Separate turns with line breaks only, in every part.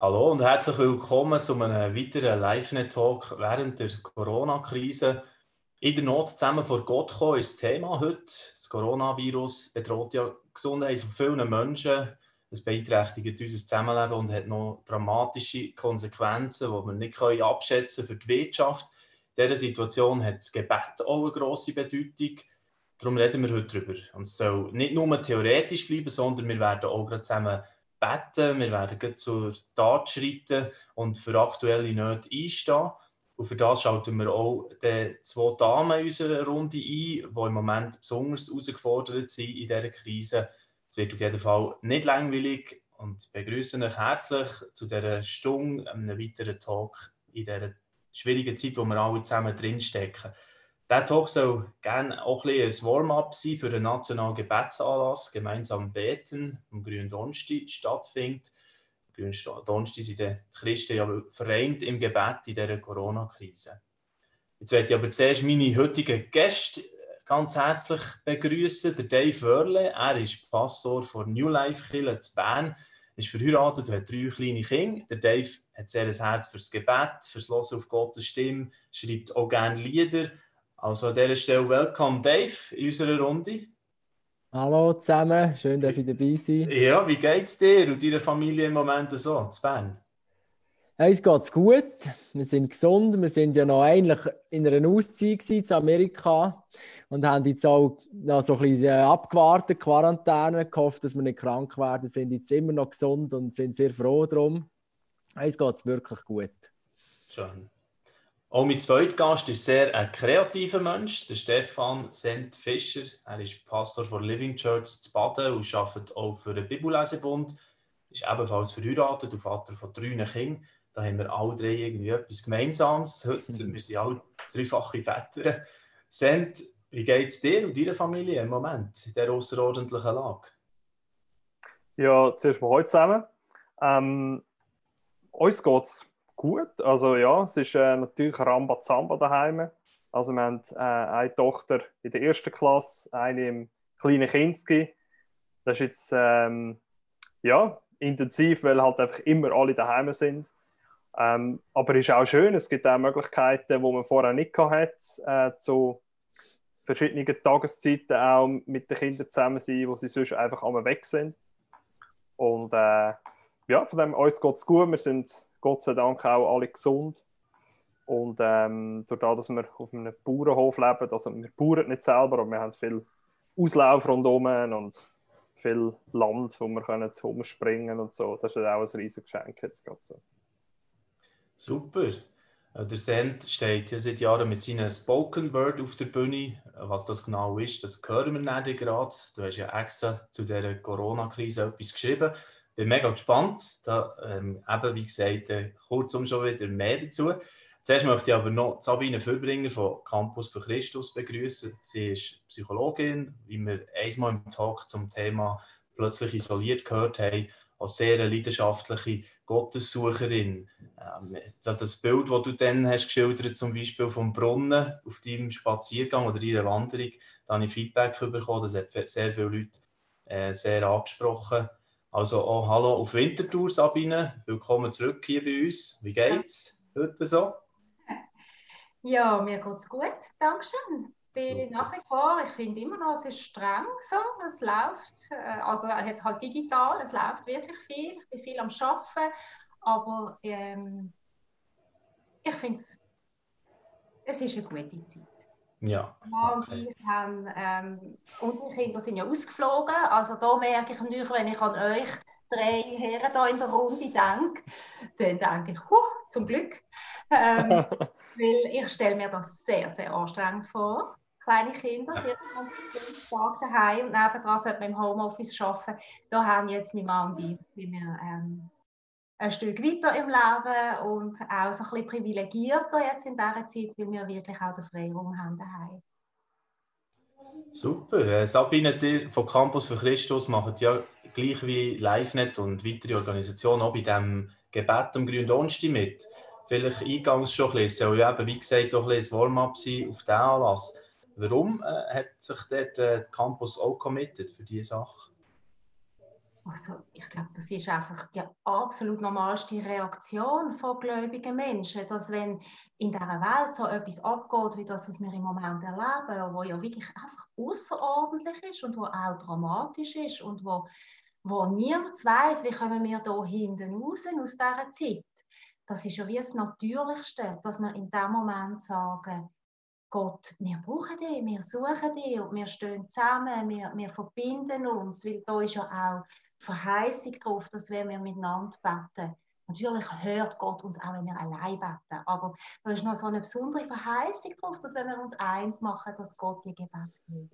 Hallo und herzlich willkommen zu einem weiteren LiveNet-Talk während der Corona-Krise. In der Not zusammen vor Gott kommen ist das Thema heute. Das Coronavirus bedroht ja die Gesundheit von vielen Menschen. Es beeinträchtigt unser Zusammenleben und hat noch dramatische Konsequenzen, die wir nicht abschätzen können für die Wirtschaft. In dieser Situation hat das Gebet auch eine grosse Bedeutung. Darum reden wir heute darüber. Und es soll nicht nur theoretisch bleiben, sondern wir werden auch gerade zusammen beten, wir werden gleich zur Tat schreiten und für aktuelle Nöte einstehen. Und für das schalten wir auch die zwei Damen in unserer Runde ein, die im Moment besonders herausgefordert sind in dieser Krise. Es wird auf jeden Fall nicht langweilig und ich begrüße euch herzlich zu dieser Stunde, einem weiteren Talk in dieser schwierigen Zeit, wo wir alle zusammen drinstecken. Dieser Talk soll gerne auch ein Warm-up sein für den nationalen Gebetsanlass, gemeinsam beten, am grünen Donnerstag stattfindet. Am grünen Donnerstag sind die Christen ja vereint im Gebet in dieser Corona-Krise. Jetzt möchte ich aber zuerst meine heutigen Gäste ganz herzlich begrüßen. Der Dave Wörle, er ist Pastor von New Life Kirche in Bern, ist verheiratet und hat 3 kleine Kinder. Der Dave hat sehr ein Herz fürs Gebet, fürs Hören auf Gottes Stimme, schreibt auch gerne Lieder. Also an dieser Stelle willkommen Dave in unserer Runde.
Hallo zusammen, schön, dass ich dabei sein.
Ja, wie geht es dir und deiner Familie im Moment so, in Bern?
Uns geht's gut, wir sind gesund, wir sind ja noch eigentlich in einer Auszeit in Amerika und haben jetzt auch noch so ein bisschen abgewartet, Quarantäne, gehofft, dass wir nicht krank werden, sind jetzt immer noch gesund und sind sehr froh darum. Uns geht's wirklich gut.
Schön. Auch mein zweiter Gast ist sehr ein kreativer Mensch, der Stefan Sent-Fischer. Er ist Pastor von Living Church zu Baden und arbeitet auch für den Bibellesebund. Ist ebenfalls verheiratet und Vater von 3 Kindern. Da haben wir alle 3 irgendwie etwas Gemeinsames. Heute, wir sind alle dreifache Väter. Sent, wie geht es dir und deiner Familie im Moment in dieser außerordentlichen Lage?
Ja, zuerst mal heute zusammen. Uns geht es gut. Also ja, es ist natürlich Rambazamba daheim. Also wir haben eine Tochter in der 1. Klasse, eine im kleinen Kinski. Das ist jetzt ja, intensiv, weil halt einfach immer alle daheim sind. Aber es ist auch schön, es gibt auch Möglichkeiten, die man vorher nicht hatte, zu verschiedenen Tageszeiten auch mit den Kindern zusammen sein, wo sie sonst einfach einmal weg sind. Und ja, von dem uns geht es gut. Wir sind Gott sei Dank auch alle gesund. Und durch das, dass wir auf einem Bauernhof leben, also wir bauern nicht selber, aber wir haben viel Auslauf rundherum und viel Land, wo wir können umspringen und so. Das ist auch ein riesiges Geschenk jetzt gerade so.
Super. Der Sent steht ja seit Jahren mit seinem Spoken Word auf der Bühne. Was das genau ist, das hören wir nicht gerade. Du hast ja extra zu dieser Corona-Krise etwas geschrieben. Bin mega gespannt. Da, eben, wie gesagt, kurzum schon wieder mehr dazu. Zuerst möchte ich aber noch Sabine Fürbringer von Campus für Christus begrüßen. Sie ist Psychologin, wie wir einmal im Talk zum Thema plötzlich isoliert gehört haben, als sehr leidenschaftliche Gottessucherin. Das Bild, das du dann hast geschildert, zum Beispiel vom Brunnen auf deinem Spaziergang oder deiner Wanderung, da habe ich Feedback bekommen, das hat sehr viele Leute sehr angesprochen. Also auch hallo auf Winterthur, Sabine, willkommen zurück hier bei uns. Wie geht's heute so?
Ja, mir geht es gut, dankeschön. Bin nach wie vor, ich finde immer noch, es ist streng so, es läuft, also jetzt halt digital, es läuft wirklich viel, ich bin viel am Arbeiten, aber ich finde es ist eine gute Zeit.
Ja,
okay. Und haben, unsere Kinder sind ja ausgeflogen, also da merke ich natürlich, wenn ich an euch 3 Herren hier in der Runde denke, dann denke ich, zum Glück. Weil ich stelle mir das sehr, sehr anstrengend vor. Kleine Kinder, 24 Tage daheim und nebenan sollte man im Homeoffice arbeiten. Da haben jetzt mein Mann und ich, wie wir ein Stück weiter im Leben und auch so ein bisschen privilegierter jetzt in dieser Zeit, weil wir wirklich auch den Freiraum haben daheim.
Super. Sabine, ihr von Campus für Christus macht ja gleich wie LiveNet und weitere Organisationen auch bei diesem Gebet am grünen Donnerstag mit. Vielleicht eingangs schon ein bisschen. Es soll ja eben, wie gesagt, auch ein bisschen ein Warm-up sein auf diesen Anlass. Warum hat sich der Campus auch committed für diese Sache?
Also, ich glaube, das ist einfach die absolut normalste Reaktion von gläubigen Menschen, dass wenn in dieser Welt so etwas abgeht, wie das, was wir im Moment erleben, wo ja wirklich einfach außerordentlich ist und wo auch dramatisch ist und wo niemand weiß, wie kommen wir da hinten raus aus dieser Zeit. Das ist ja wie das Natürlichste, dass wir in dem Moment sagen, Gott, wir brauchen dich, wir suchen dich und wir stehen zusammen, wir verbinden uns, weil da ist ja auch Verheißung drauf, dass wenn wir miteinander beten, natürlich hört Gott uns auch, wenn wir allein beten, aber da ist noch so eine besondere Verheißung drauf, dass wenn wir uns eins machen, dass Gott ihr Gebet hört.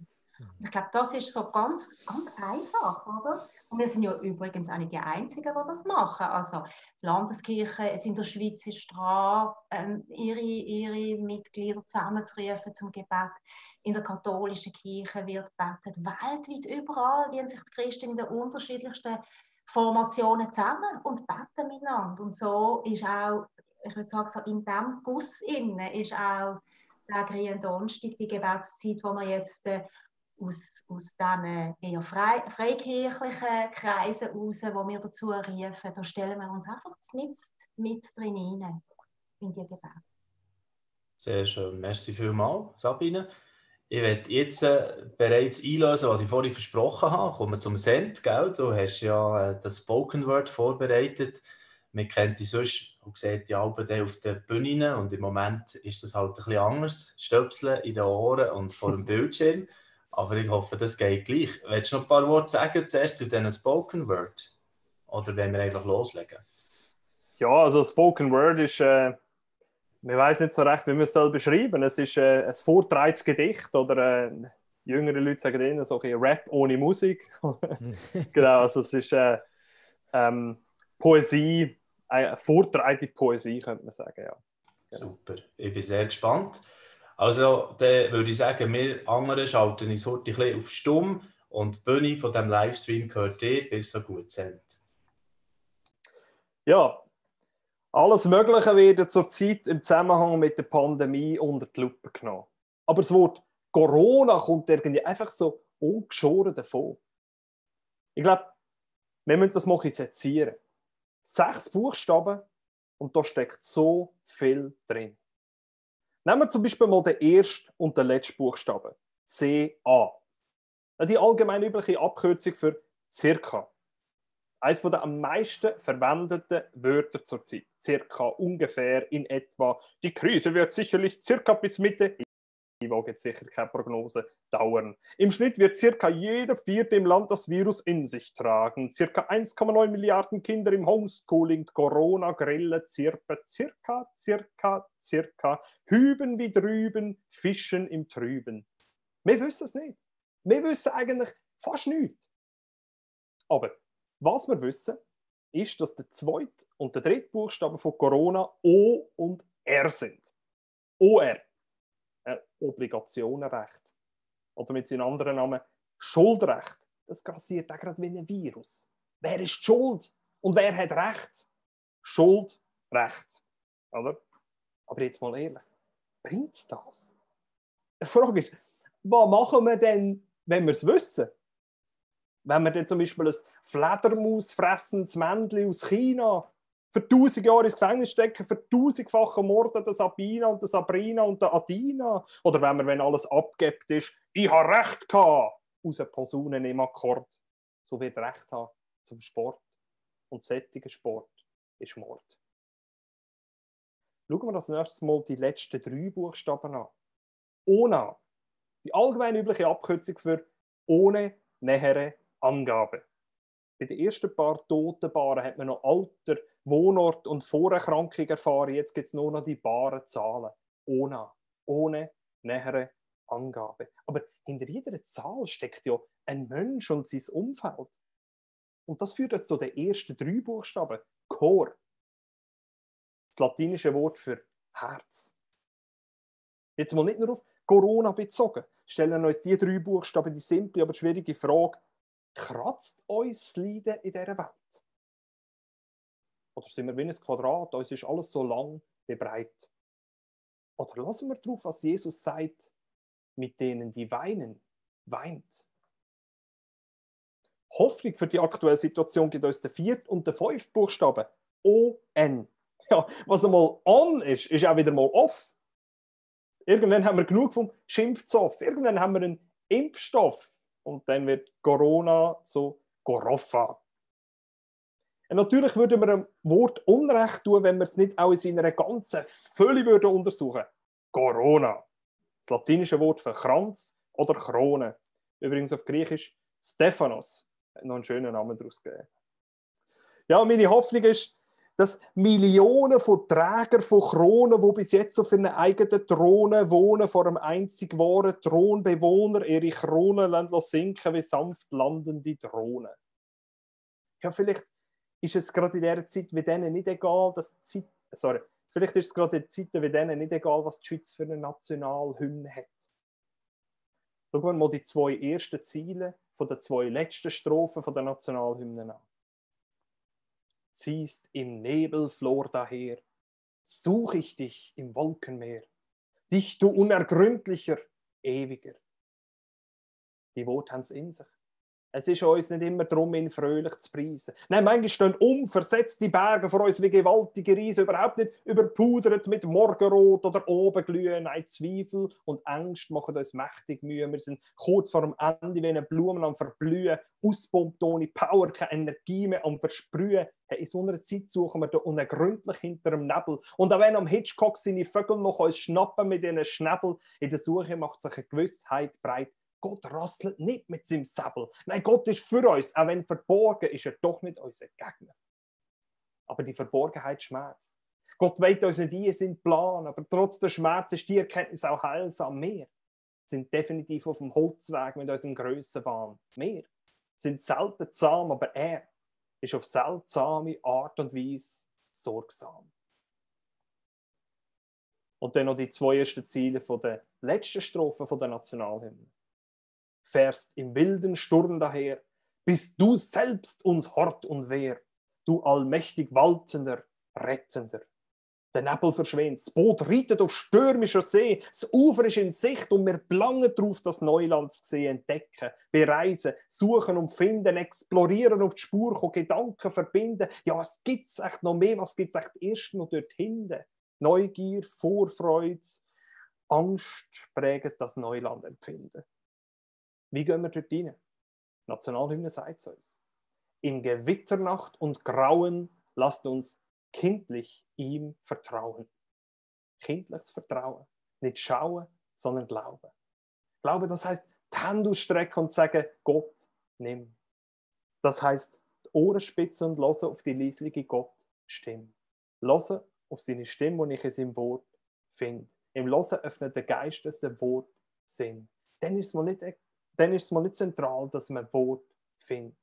Ich glaube, das ist so ganz, ganz einfach, oder? Und wir sind ja übrigens auch nicht die Einzigen, die das machen. Also die Landeskirche jetzt in der Schweiz ist dran, ihre Mitglieder zusammenzurufen zum Gebet. In der katholischen Kirche wird gebetet. Weltweit überall dienen sich die Christen in den unterschiedlichsten Formationen zusammen und beten miteinander. Und so ist auch, ich würde sagen, so in diesem Guss innen ist auch der Gründonnerstag, die Gebetszeit, wo wir jetzt aus diesen eher freikirchlichen Kreisen heraus, wo wir dazu rufen, da stellen wir uns einfach mit drin hinein in die Gebete.
Sehr schön. Merci vielmals, Sabine. Ich werde jetzt bereits einlösen, was ich vorhin versprochen habe. Kommen wir zum Send, gell? Du hast ja das Spoken Word vorbereitet. Man kennt die sonst und sieht die Alben auf der Bühne und im Moment ist das halt ein bisschen anders. Stöpseln in den Ohren und vor dem Bildschirm. Aber ich hoffe, das geht gleich. Willst du noch ein paar Worte sagen zuerst zu diesen Spoken Word? Oder wollen wir einfach loslegen?
Ja, also Spoken Word ist, man weiß nicht so recht, wie man es beschreiben soll. Es ist ein vortragenes Gedicht oder jüngere Leute sagen ihnen so ein Rap ohne Musik. Genau, also es ist Poesie, eine vortragende Poesie, könnte man sagen. Ja. Genau.
Super, ich bin sehr gespannt. Also, dann würde ich sagen, wir anderen schalten uns heute ein bisschen auf Stumm und die Bühne von diesem Livestream gehört dir, bis so gut sind.
Ja, alles Mögliche wird zurzeit im Zusammenhang mit der Pandemie unter die Lupe genommen. Aber das Wort Corona kommt irgendwie einfach so ungeschoren davon. Ich glaube, wir müssen das mal sezieren. 6 Buchstaben und da steckt so viel drin. Nehmen wir zum Beispiel mal den ersten und den letzten Buchstaben. CA. Die allgemein übliche Abkürzung für circa. Eines der am meisten verwendeten Wörter zurzeit. Circa, ungefähr, in etwa. Die Krise wird sicherlich circa bis Mitte, ich wage jetzt sicher keine Prognose, dauern. Im Schnitt wird circa jeder Vierte im Land das Virus in sich tragen. Circa 1,9 Milliarden Kinder im Homeschooling, Corona, Grille, Zirpen, circa, hüben wie drüben, fischen im Trüben. Wir wissen es nicht. Wir wissen eigentlich fast nichts. Aber was wir wissen, ist, dass der zweite und der dritte Buchstabe von Corona O und R sind. OR, Obligationenrecht. Oder mit seinem anderen Namen Schuldrecht. Das grassiert auch gerade wie ein Virus. Wer ist die Schuld? Und wer hat Recht? Schuldrecht. Oder? Aber jetzt mal ehrlich, bringt es das? Die Frage ist, was machen wir denn, wenn wir es wissen? Wenn wir dann zum Beispiel ein Fledermausfressendes Männchen aus China für 1000 Jahre ins Gefängnis stecken, für 1000-fache Morde der Sabina und der Sabrina und der Adina. Oder wenn wir, wenn alles abgebt ist, ich habe Recht gehabt, aus einer Posaunen im Akkord. So wird Recht haben zum Sport. Und sättiger Sport ist Mord. Schauen wir als nächstes mal die letzten 3 Buchstaben an. ONA. Die allgemein übliche Abkürzung für ohne nähere Angabe. Bei den ersten paar Totenpaaren hat man noch Alter, Wohnort und Vorerkrankung erfahren. Jetzt gibt es nur noch die baren Zahlen. Ohne nähere Angabe. Aber hinter jeder Zahl steckt ja ein Mensch und sein Umfeld. Und das führt uns zu den ersten 3 Buchstaben. Cor. Das latinische Wort für Herz. Jetzt mal nicht nur auf Corona bezogen. Stellen wir uns die 3 Buchstaben die simple, aber schwierige Frage: Kratzt uns das Leiden in dieser Welt? Oder sind wir wie ein Quadrat, uns ist alles so lang wie breit? Oder lassen wir drauf, was Jesus sagt, mit denen, die weinen, weint. Hoffnung für die aktuelle Situation gibt uns der 4. und der 5. Buchstabe. O-N. Ja, was einmal on ist, ist auch wieder mal off. Irgendwann haben wir genug vom Schimpfzoff. Irgendwann haben wir einen Impfstoff. Und dann wird Corona zu Goroffa. Und natürlich würden wir einem Wort Unrecht tun, wenn wir es nicht auch in seiner ganzen Fülle würden untersuchen. Corona. Das latinische Wort für Kranz oder Krone. Übrigens auf Griechisch Stephanos. Hat noch einen schönen Namen daraus gegeben. Ja, meine Hoffnung ist, dass Millionen von Trägern von Kronen, die bis jetzt auf einer eigenen Throne wohnen, vor einem einzig wahren Thronbewohner, ihre Kronen sinken wie sanft landende Drohnen. Ja, vielleicht ist es gerade in dieser Zeit wie denen nicht egal, vielleicht ist es gerade in Zeiten wie denen nicht egal, was die Schweiz für eine Nationalhymne hat. Schauen wir mal die 2 ersten Ziele von den 2 letzten Strophen von der Nationalhymne an. Ziehst im Nebelflor daher, such ich dich im Wolkenmeer, dich du unergründlicher, ewiger. Die Worte haben es in sich. Es ist uns nicht immer darum, ihn fröhlich zu preisen. Nein, manchmal stehen unversetzte Berge vor uns wie gewaltige Riesen, überhaupt nicht überpudert mit Morgenrot oder Obenglühen. Nein, Zweifel und Angst machen uns mächtig Mühe. Wir sind kurz vor dem Ende, wie eine Blume am Verblühen, auspumpt ohne Power, keine Energie mehr am Versprühen. Hey, in so einer Zeit suchen wir da unergründlich hinter dem Nebel. Und auch wenn am Hitchcock seine Vögel noch uns schnappen mit ihren Schnäbel, in der Suche macht sich eine Gewissheit breit. Gott rasselt nicht mit seinem Säbel. Nein, Gott ist für uns, auch wenn verborgen ist er doch nicht unser Gegner. Aber die Verborgenheit schmerzt. Gott weht uns nicht in seinen Plan, aber trotz der Schmerz ist die Erkenntnis auch heilsam. Wir sind definitiv auf dem Holzweg mit unserem Grössenwahn. Wir sind selten zahm, aber er ist auf seltsame Art und Weise sorgsam. Und dann noch die 2 ersten Ziele von der letzten Strophe von der Nationalhymne. Fährst im wilden Sturm daher, bist du selbst uns Hort und Wehr, du allmächtig waltender, rettender. Der Nebel verschwindet, das Boot reitet auf stürmischer See, das Ufer ist in Sicht und wir plangen darauf, das Neuland zu sehen, entdecken, bereisen, suchen und finden, explorieren, auf die Spur kommen, Gedanken verbinden. Ja, was gibt es echt noch mehr, was gibt es echt erst noch dort hinten? Neugier, Vorfreude, Angst prägen das Neuland empfinden. Wie gehen wir dort rein? Die Nationalhymne sagt es uns. In Gewitternacht und Grauen lasst uns kindlich ihm vertrauen. Kindliches Vertrauen. Nicht schauen, sondern glauben. Glauben, das heisst, die Hände ausstrecken und sagen, Gott, nimm. Das heisst, die Ohren spitzen und hören auf die leisliche Gott-Stimme. Hören auf seine Stimme, die ich in seinem Wort finde. Im Hören öffnet der Geist des Wort Sinn. Dann ist es mal nicht zentral, dass man Wort findet.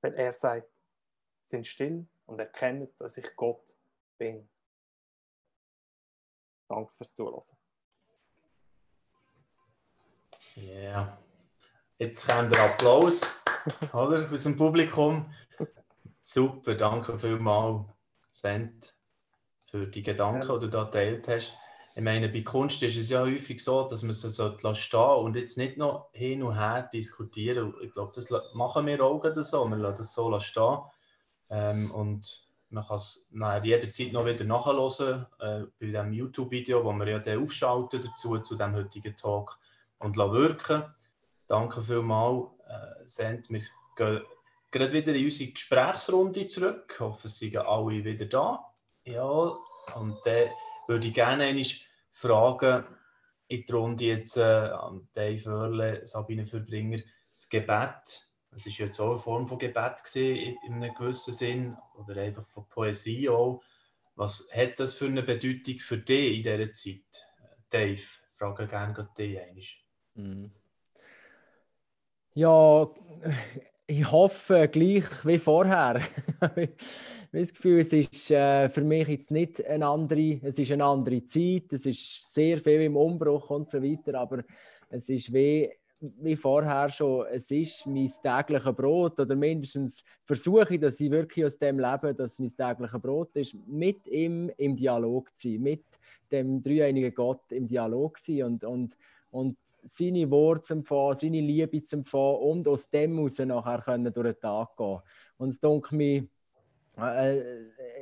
Weil er sagt, sind still und erkennen, dass ich Gott bin. Danke fürs Zuhören.
Ja, yeah. Jetzt kommt der Applaus oder, aus dem Publikum. Super, danke vielmals, Sent, für die Gedanken, die du da geteilt hast. Ich meine, bei Kunst ist es ja häufig so, dass man sie stehen sollte und jetzt nicht noch hin und her diskutieren. Ich glaube, das machen wir auch so. Wir lassen das so stehen. Und man kann es jederzeit noch wieder nachhören bei diesem YouTube-Video, das wir ja dann aufschalten dazu, zu diesem heutigen Talk und wirken. Danke vielmals, Sent. Wir gehen gerade wieder in unsere Gesprächsrunde zurück. Ich hoffe, es sind alle wieder da. Ja, und dann würde ich gerne einmal fragen, in die Runde jetzt an Dave Wörle, Sabine Fürbringer, das Gebet. Es war jetzt auch eine Form von Gebet gewesen, in einem gewissen Sinn, oder einfach von Poesie auch. Was hat das für eine Bedeutung für dich in dieser Zeit? Dave, ich frage gerne dich einmal.
Ja, ich hoffe gleich wie vorher. Ich habe das Gefühl, es ist für mich jetzt nicht es ist eine andere Zeit, es ist sehr viel im Umbruch und so weiter, aber es ist wie vorher schon, es ist mein tägliches Brot, oder mindestens versuche ich, dass ich wirklich aus dem lebe, dass mein tägliches Brot ist, mit ihm im Dialog zu sein, mit dem dreieinigen Gott im Dialog zu sein und seine Worte zu empfangen, seine Liebe zu empfangen und aus dem heraus nachher durch den Tag gehen. Und es denkt mir,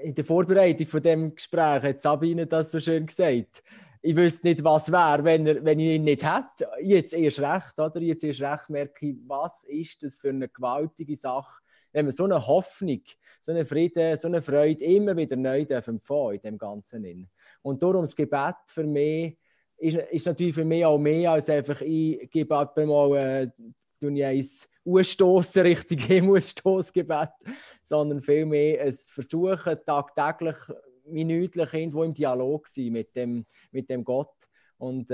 in der Vorbereitung von diesem Gespräch hat Sabine das so schön gesagt. Ich wüsste nicht, was wäre, wenn ich ihn nicht hätte. Jetzt erst recht, oder? Jetzt erst recht merke ich, was ist das für eine gewaltige Sache, wenn wir so eine Hoffnung, so einen Frieden, so eine Freude immer wieder neu empfangen in dem Ganzen. Und darum das Gebet für mich ist natürlich für mich auch mehr als einfach, ich gebe mal eins ausstoßen, richtig Himmelsstoßgebet, sondern vielmehr ein Versuchen, tagtäglich, minütlich irgendwo im Dialog sein mit dem Gott. Und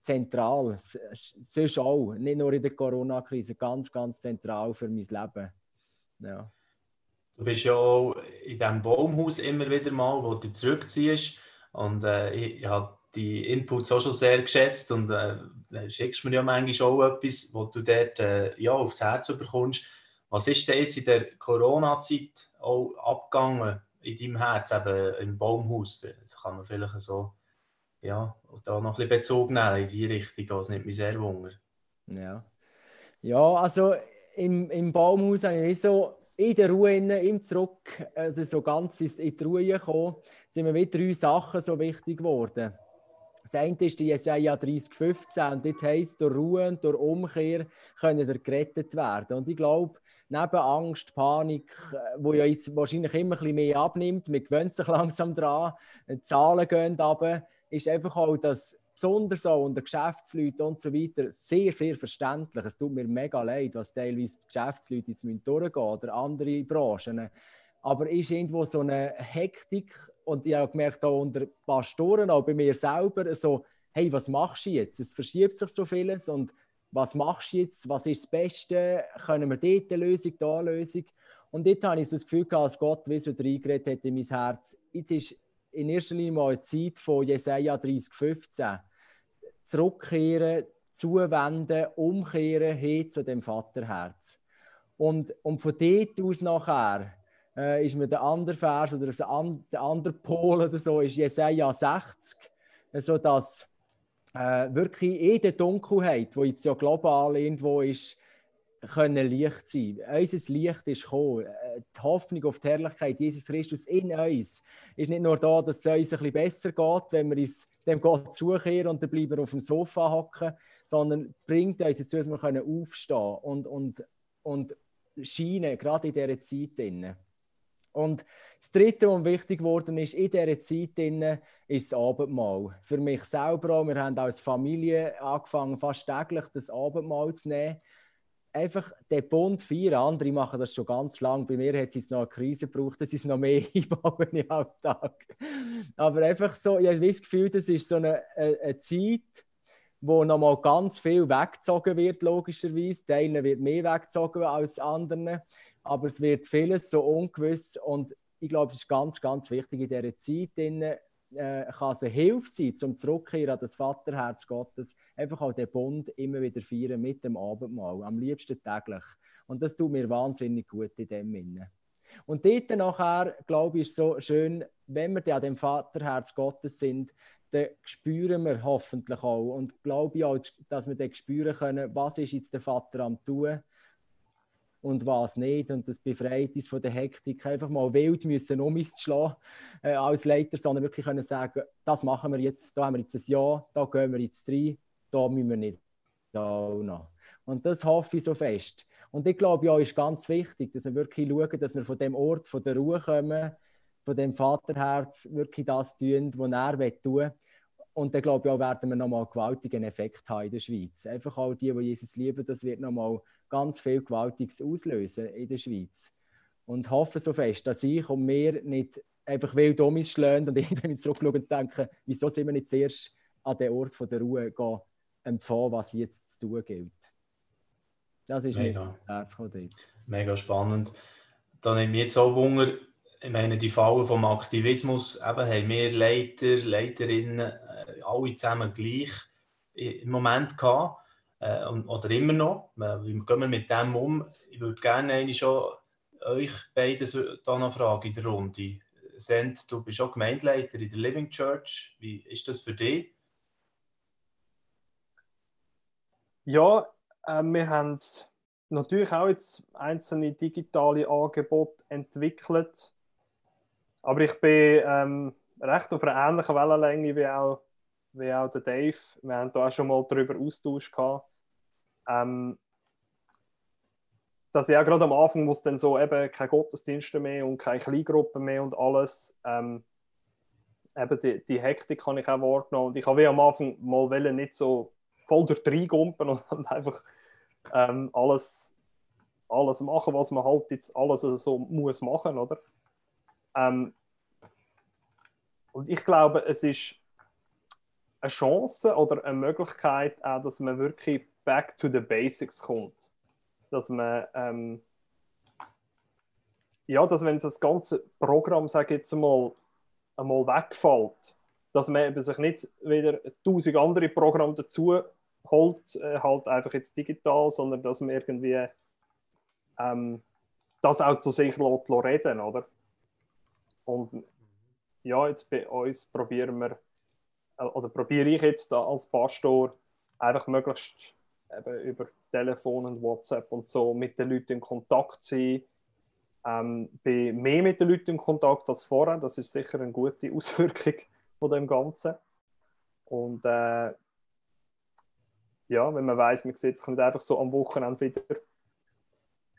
zentral, sonst auch, nicht nur in der Corona-Krise, ganz, ganz zentral für mein Leben. Ja.
Du bist ja auch in diesem Baumhaus immer wieder mal, wo du zurückziehst. Und ich habe die Inputs auch schon sehr geschätzt. Und schickst mir ja manchmal auch etwas, wo du dort aufs Herz bekommst. Was ist denn jetzt in der Corona-Zeit auch abgegangen in deinem Herz, eben im Baumhaus? Das kann man vielleicht so, ja, da noch ein bisschen Bezug nehmen in die Richtung. Das nimmt mich sehr wunder.
Ja, also im Baumhaus habe ich nicht so in der Ruhe, im Zurück, also so ganz in die Ruhe gekommen, sind mir wieder 3 Sachen so wichtig geworden. Das eine ist die Jesaja 30,15 und dort heisst, durch Ruhe und durch Umkehr können wir gerettet werden. Und ich glaube, neben Angst, Panik, wo ja jetzt wahrscheinlich immer ein bisschen mehr abnimmt, man gewöhnt sich langsam dran, die Zahlen gehen runter, ist einfach auch das besonders auch unter Geschäftsleuten und so weiter sehr, sehr verständlich. Es tut mir mega leid, was teilweise die Geschäftsleute jetzt durchgehen müssen oder andere Branchen. Aber ist irgendwo so eine Hektik und ich habe gemerkt, auch unter Pastoren, auch bei mir selber, so, hey, was machst du jetzt? Es verschiebt sich so vieles und was machst du jetzt? Was ist das Beste? Können wir dort eine Lösung, da eine Lösung? Und dort habe ich so das Gefühl gehabt, als Gott wie so reingeredet hat in mein Herz. Jetzt ist in erster Linie mal eine Zeit von Jesaja 30,15. Zurückkehren, zuwenden, umkehren hin zu dem Vaterherz. Und von dort aus nachher ist mir der andere Vers oder der andere Pol oder so, ist Jesaja 60, sodass wirklich in der Dunkelheit, die jetzt ja global irgendwo ist, können Licht sein. Unser Licht ist gekommen. Die Hoffnung auf die Herrlichkeit Jesus Christus in uns ist nicht nur da, dass es uns ein bisschen besser geht, wenn wir uns dem Gott zukehren und dann bleiben wir auf dem Sofa hocken, sondern bringt uns dazu, dass wir aufstehen und scheinen, gerade in dieser Zeit. Und das Dritte, was wichtig geworden ist in dieser Zeit, ist das Abendmahl. Für mich selber auch. Wir haben als Familie angefangen, fast täglich das Abendmahl zu nehmen. Einfach den Bund feiern. Andere machen das schon ganz lang. Bei mir hat es jetzt noch eine Krise gebraucht, dass ich es noch mehr einbauen im Alltag. Aber einfach so, ich habe das Gefühl, das ist so eine Zeit, wo nochmal ganz viel weggezogen wird, logischerweise. Teilen wird mehr weggezogen als anderen. Aber es wird vieles so ungewiss. Und ich glaube, es ist ganz, ganz wichtig in dieser Zeit, kann es eine Hilfe sein, zum Zurückkehren an das Vaterherz Gottes, einfach auch den Bund immer wieder feiern mit dem Abendmahl, am liebsten täglich. Und das tut mir wahnsinnig gut in dem Sinne. Und dort nachher, glaube ich, ist so schön, wenn wir dann an dem Vaterherz Gottes sind, dann spüren wir hoffentlich auch und glaube ich auch, dass wir dann spüren können, was ist jetzt der Vater am tun und was nicht. Und das befreit uns von der Hektik, einfach mal wild müssen uns zu schlagen als Leiter, sondern wirklich können sagen, das machen wir jetzt, da haben wir jetzt ein Ja, da gehen wir jetzt rein, da müssen wir nicht da noch. Und das hoffe ich so fest. Und ich glaube ja, ist ganz wichtig, dass wir wirklich schauen, dass wir von dem Ort, von der Ruhe kommen, von dem Vaterherz wirklich das tun, was er tun will. Und dann glaube ich auch, werden wir nochmal einen gewaltigen Effekt haben in der Schweiz. Einfach auch die Jesus lieben, das wird nochmal ganz viel Gewaltiges auslösen in der Schweiz. Und hoffe so fest, dass ich und wir nicht einfach wild um uns schlagen und irgendwann zurückschauen und denken, wieso sind wir nicht zuerst an den Ort von der Ruhe gehen, empfangen, was jetzt zu tun gilt. Das ist mir das Herz.
Mega spannend. Da nimmt mich jetzt auch Wunder, ich meine, die Falle vom Aktivismus, eben haben wir Leiter, Leiterinnen, alle zusammen gleich im Moment gehabt, oder immer noch. Wie gehen wir mit dem um? Ich würde gerne schon euch beide da noch fragen in der Runde. Send, du bist auch Gemeindeleiter in der Living Church. Wie ist das für dich?
Ja, wir haben natürlich auch jetzt einzelne digitale Angebote entwickelt. Aber ich bin recht auf einer ähnlichen Wellenlänge wie auch der Dave. Wir haben da auch schon mal darüber Austausch gehabt. Dass ich auch gerade am Anfang, wo es dann so eben keine Gottesdienste mehr und keine Kleingruppen mehr und alles, eben die Hektik habe ich auch wahrgenommen. Und ich habe wie am Anfang mal nicht so voll durch die Reingumpen und einfach alles machen, was man halt jetzt alles so muss machen, oder? Und ich glaube, es ist eine Chance oder eine Möglichkeit auch, dass man wirklich back to the basics kommt. Dass man, dass wenn das ganze Programm, sage ich jetzt einmal wegfällt, dass man eben sich nicht wieder 1000 andere Programme dazu holt, halt einfach jetzt digital, sondern dass man irgendwie das auch zu sich reden, oder? Und ja, jetzt bei uns probiere ich jetzt da als Pastor einfach möglichst eben über Telefon und WhatsApp und so mit den Leuten in Kontakt zu sein. Bin mehr mit den Leuten in Kontakt als vorher. Das ist sicher eine gute Auswirkung von dem Ganzen. Und wenn man weiss, man sieht sich nicht einfach so am Wochenende wieder.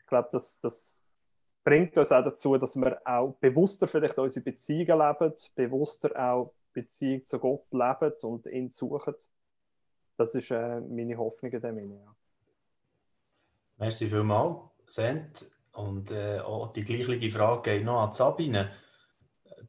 Ich glaube, das bringt uns auch dazu, dass wir auch bewusster vielleicht unsere Beziehungen leben, bewusster auch Beziehung zu Gott leben und ihn suchen. Das ist meine Hoffnung in dem Sinne. Ja.
Merci vielmals, Sent. Und auch die gleiche Frage geht noch an Sabine.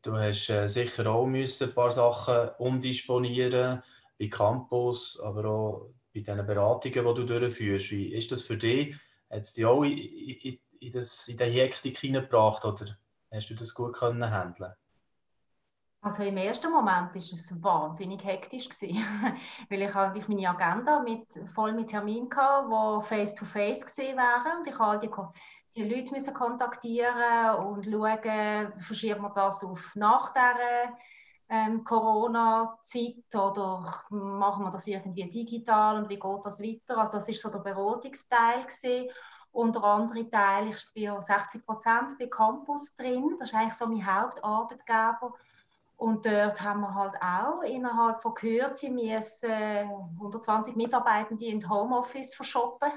Du hast sicher auch ein paar Sachen umdisponieren bei Campus, aber auch bei den Beratungen, die du durchführst. Wie ist das für dich? Hat es dich auch in die Hektik hineingebracht oder hast du das gut handeln?
Also im ersten Moment war es wahnsinnig hektisch weil ich eigentlich meine Agenda voll mit Terminen hatte, die face-to-face gesehen wären. Und ich musste die Leute kontaktieren und schauen, verschieben wir das auf nach dieser Corona-Zeit oder machen wir das irgendwie digital und wie geht das weiter? Also das war so der Beratungsteil gewesen. Und der andere Teil, ich bin ja 60% bei Campus drin, das ist eigentlich so mein Hauptarbeitgeber. Und dort haben wir halt auch innerhalb von Kürze 120 Mitarbeitende in die Homeoffice verschoben.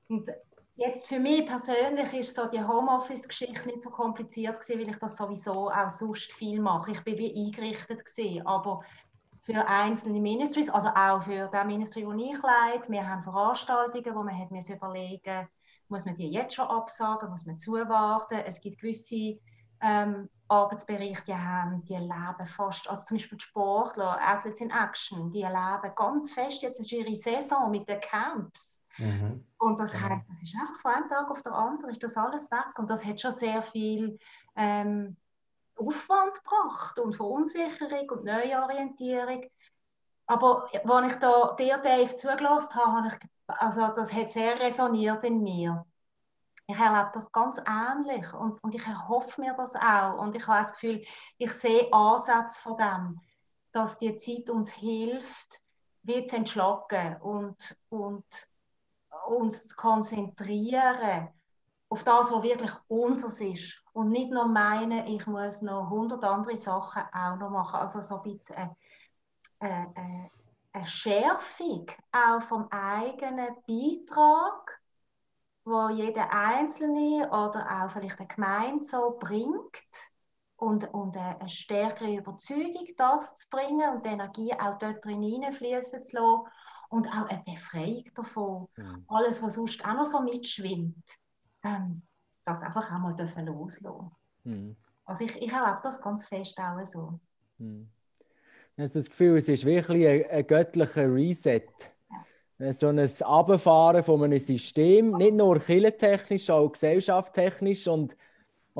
Und jetzt für mich persönlich ist so die Homeoffice-Geschichte nicht so kompliziert gewesen, weil ich das sowieso auch sonst viel mache. Ich bin wie eingerichtet gewesen, aber für einzelne Ministries, also auch für das Ministry, das ich leite, wir haben Veranstaltungen, wo man hat überlegen, muss man die jetzt schon absagen, muss man zuwarten. Es gibt gewisse Arbeitsbereiche, die leben fast, also zum Beispiel die Sportler, Athletes in Action, die leben ganz fest, jetzt ist ihre Saison mit den Camps. Mhm. Und das heisst, das ist einfach von einem Tag auf den anderen, ist das alles weg. Und das hat schon sehr viel Aufwand gebracht und Verunsicherung und Neuorientierung. Aber als ich da dir, Dave, zugelassen habe, das hat sehr resoniert in mir. Ich erlebe das ganz ähnlich und ich erhoffe mir das auch. Und ich habe das Gefühl, ich sehe Ansätze von dem, dass die Zeit uns hilft, wie zu entschlacken und uns zu konzentrieren auf das, was wirklich unseres ist. Und nicht nur meinen, ich muss noch 100 andere Sachen auch noch machen. Also so ein bisschen eine Schärfung auch vom eigenen Beitrag, wo jeder Einzelne oder auch vielleicht eine Gemeinde so bringt und eine stärkere Überzeugung, das zu bringen und die Energie auch dort drin hineinfließen zu lassen und auch eine Befreiung davon. Alles, was sonst auch noch so mitschwimmt, das einfach auch mal loslassen. Also ich erlebe das ganz fest auch so.
Ich habe das Gefühl, es ist wirklich ein göttlicher Reset. So ein Runterfahren von einem System, nicht nur kirchentechnisch, auch gesellschaftstechnisch. Und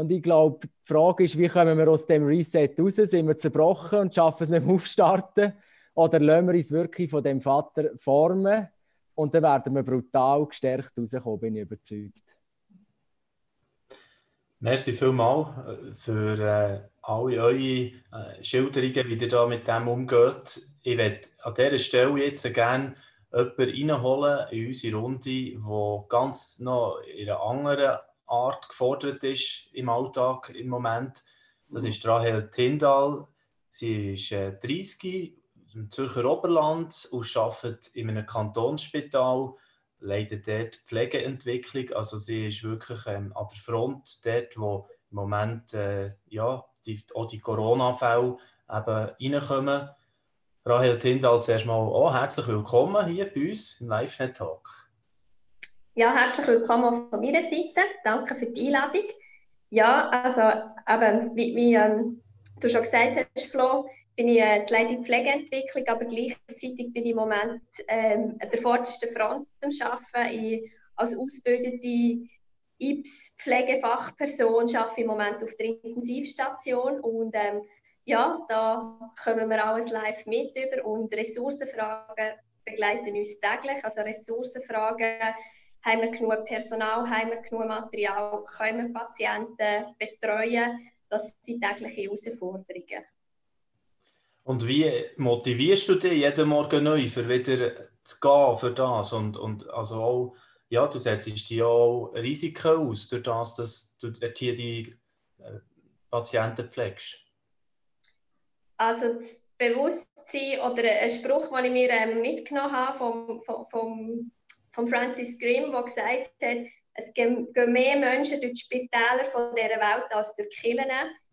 ich glaube, die Frage ist, wie kommen wir aus dem Reset raus? Sind wir zerbrochen und schaffen es nicht mehr aufstarten? Oder lassen wir uns wirklich von dem Vater formen? Und dann werden wir brutal gestärkt rauskommen, bin ich überzeugt.
Merci vielmals für alle eure Schilderungen, wie ihr da mit dem umgeht. Ich möchte an dieser Stelle jetzt gerne jemanden reinholen in unsere Runde, der ganz noch in einer anderen Art gefordert ist im Alltag im Moment. Das ist Rahel Tindall. Sie ist 30 im Zürcher Oberland und arbeitet in einem Kantonsspital, leitet dort die Pflegeentwicklung. Also sie ist wirklich an der Front dort, wo im Moment auch die Corona-Fälle eben reinkommen. Rahel Tindall, zuerst mal herzlich willkommen hier bei uns im LiveNet-Talk.
Ja, herzlich willkommen auch von meiner Seite. Danke für die Einladung. Ja, also eben, wie du schon gesagt hast, Flo, bin ich die Leitung Pflegeentwicklung, aber gleichzeitig bin ich im Moment an der vordersten Front am Arbeiten. Als ausgebildete IPS-Pflegefachperson arbeite ich im Moment auf der Intensivstation und ja, da kommen wir alles live mit über und Ressourcenfragen begleiten uns täglich. Also Ressourcenfragen, haben wir genug Personal, haben wir genug Material, können wir Patienten betreuen, das sind tägliche Herausforderungen.
Und wie motivierst du dich jeden Morgen neu, für wieder zu gehen für das? Und also auch, ja, du setzt dir auch Risiken aus, durch das, dass du hier die Patienten pflegst.
Also das Bewusstsein oder ein Spruch, den ich mir mitgenommen habe von Francis Grimm, der gesagt hat, es gehen mehr Menschen durch die Spitäler von dieser Welt als durch die Kirchen.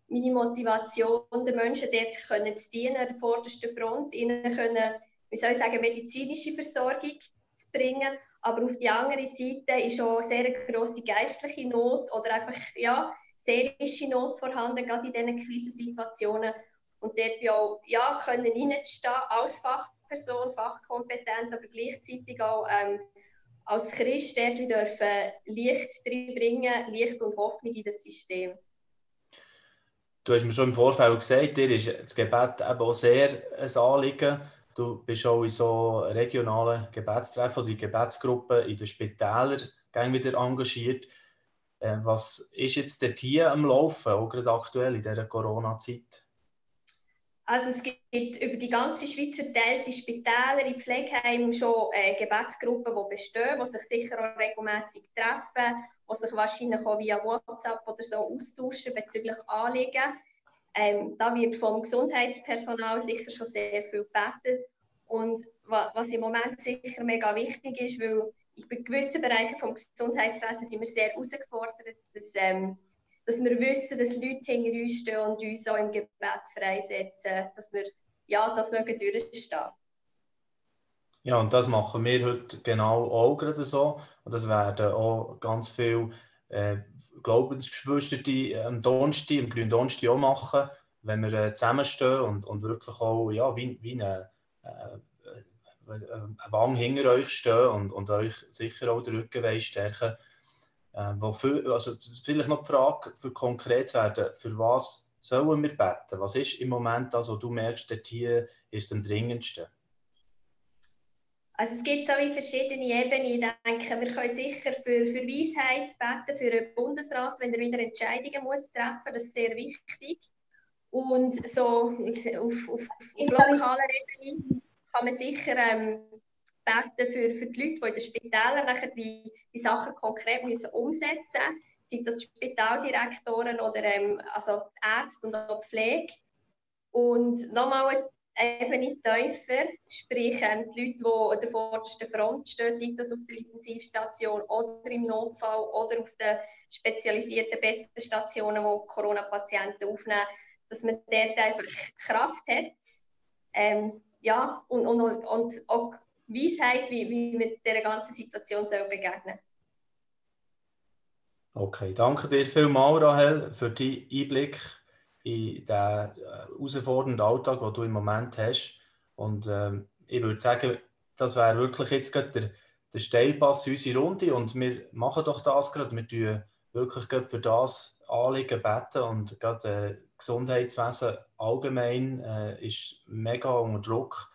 Meine Motivation, den Menschen dort können zu dienen, an der vordersten Front, ihnen können, wie soll ich sagen, medizinische Versorgung zu bringen. Aber auf die andere Seite ist auch sehr eine grosse geistliche Not oder einfach ja, seelische Not vorhanden, gerade in diesen Krisensituationen. Und dort auch ja, können reinstehen als Fachperson, fachkompetent, aber gleichzeitig auch als Christ dort wir dürfen Licht reinbringen, Licht und Hoffnung in das System.
Du hast mir schon im Vorfeld gesagt, dir ist das Gebet eben auch sehr ein Anliegen. Du bist auch in so regionalen Gebetstreffen oder in Gebetsgruppen in den Spitälern wieder engagiert. Was ist jetzt dort hier am Laufen, auch gerade aktuell in dieser Corona-Zeit?
Also es gibt über die ganze Schweiz verteilte Spitäler, in Pflegeheimen schon Gebetsgruppen, die bestehen, die sich sicher auch regelmässig treffen, die sich wahrscheinlich auch via WhatsApp oder so austauschen bezüglich Anliegen. Da wird vom Gesundheitspersonal sicher schon sehr viel gebetet. Und was im Moment sicher mega wichtig ist, weil in gewissen Bereichen vom Gesundheitswesen sind wir sehr herausgefordert, dass wir wissen, dass Leute hinter uns stehen und uns auch im Gebet freisetzen, dass wir ja, das mögen durchstehen.
Ja, und das machen wir heute genau auch gerade so. Und das werden auch ganz viele Glaubensgeschwister am Donnerstag, am grünen Donnerstag auch machen, wenn wir zusammenstehen und wirklich auch ja, wie eine Wang hinter euch stehen und euch sicher auch den Rücken stärken. Also vielleicht noch die Frage, für konkret zu werden, für was sollen wir beten? Was ist im Moment das, was du merkst, dort hier ist am dringendsten?
Also es gibt so wie verschiedene Ebenen. Ich denke, wir können sicher für Weisheit beten, für den Bundesrat, wenn er wieder Entscheidungen muss treffen muss. Das ist sehr wichtig. Und so auf lokaler Ebene kann man sicher beten für die Leute, die in den Spitälern nachher die Sachen konkret müssen umsetzen müssen. Sei das Spitaldirektoren oder also die Ärzte und auch die Pflege. Und nochmal Ebene tiefer, sprich die Leute, die an der vordersten Front stehen, sei das auf der Intensivstation oder im Notfall oder auf den spezialisierten Bettenstationen, wo Corona-Patienten aufnehmen, dass man dort einfach Kraft hat ja, und auch Weisheit, wie man dieser ganzen Situation begegnen soll.
Okay, danke dir vielmals, Rahel, für deinen Einblick in den herausfordernden Alltag, den du im Moment hast. Und ich würde sagen, das wäre wirklich jetzt gerade der Steilpass in unsere Runde und wir machen doch das gerade. Wir tun wirklich gerade für das Anliegen beten und gerade Gesundheitswesen allgemein ist mega unter Druck.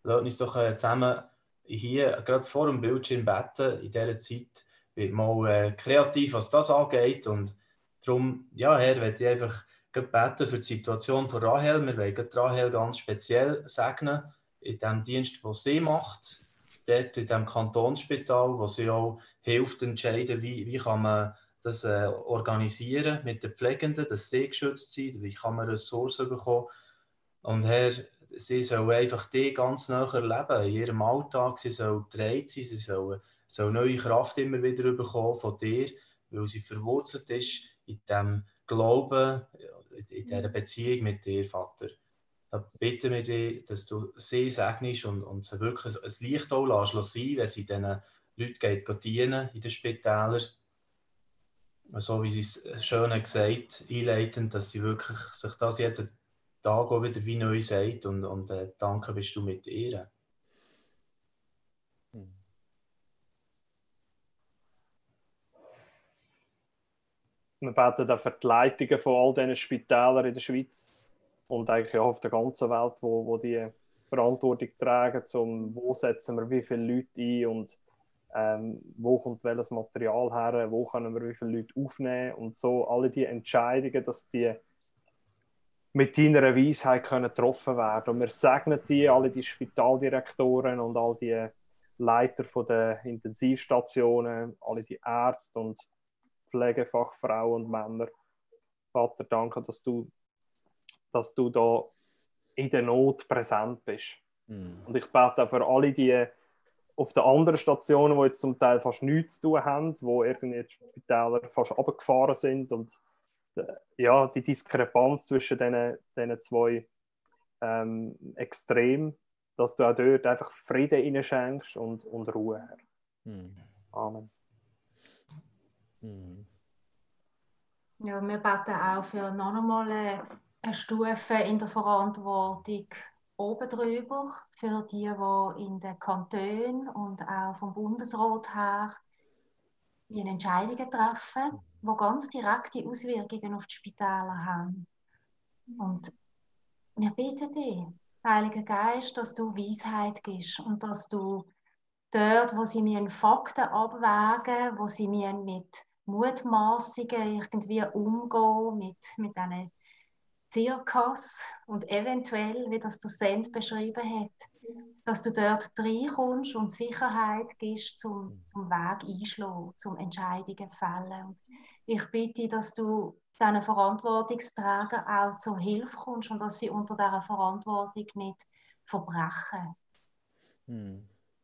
Lasst uns doch zusammen hier gerade vor dem Bildschirm beten in dieser Zeit. Wird mal kreativ, was das angeht und darum, ja, Herr, möchte ich einfach beten für die Situation von Rahel. Wir wollen Rahel ganz speziell segnen in dem Dienst, den sie macht. dort in diesem Kantonsspital, wo sie auch hilft, entscheiden, wie kann man das organisieren mit den Pflegenden, dass sie geschützt sind, wie kann man Ressourcen bekommen. Und Herr, sie sollen einfach die ganz nah erleben, in ihrem Alltag, sie sollen getragen sein, sie sollen neue Kraft immer wieder bekommen von dir, weil sie verwurzelt ist in diesem Glauben, in dieser Beziehung mit dir, Vater. Da bitten wir dich, dass du sie segnest und sie wirklich ein Licht auch sein lässt, wenn sie diesen Leuten dienen in den Spitälern. So wie sie es schön gesagt einleitend, dass sie wirklich sich das jeden Tag auch wieder wie neu sagt und danke bist du mit ihr.
Wir beten auch für die Leitungen von all diesen Spitälern in der Schweiz und eigentlich auch auf der ganzen Welt, wo die Verantwortung tragen, wo setzen wir wie viele Leute ein und wo kommt welches Material her, wo können wir wie viele Leute aufnehmen und so alle die Entscheidungen, dass die mit deiner Weisheit können getroffen werden. Und wir segnen die, alle die Spitaldirektoren und all die Leiter von der Intensivstationen, alle die Ärzte und Pflegefachfrauen und Männer. Vater, danke, dass du da in der Not präsent bist. Und ich bete auch für alle die auf den anderen Stationen, die jetzt zum Teil fast nichts zu tun haben, wo irgendwie die Spitäler fast runtergefahren sind und ja, die Diskrepanz zwischen diesen zwei Extremen, dass du auch dort einfach Frieden hineinschenkst und Ruhe. Amen.
Ja, wir beten auch für noch einmal eine Stufe in der Verantwortung oben drüber, für die in den Kantonen und auch vom Bundesrat her Entscheidungen treffen, die ganz direkte Auswirkungen auf die Spitäler haben. Und wir bitten dich, Heiliger Geist, dass du Weisheit gibst und dass du dort, wo sie Fakten abwägen, wo sie mit Mutmaßungen irgendwie umgehen, mit diesen Zirkas und eventuell, wie das der Send beschrieben hat, dass du dort reinkommst und Sicherheit gibst, zum Weg einschlagen, zum Entscheidungen fällen. Ich bitte, dass du diesen Verantwortungsträgern auch zur Hilfe kommst und dass sie unter dieser Verantwortung nicht verbrechen.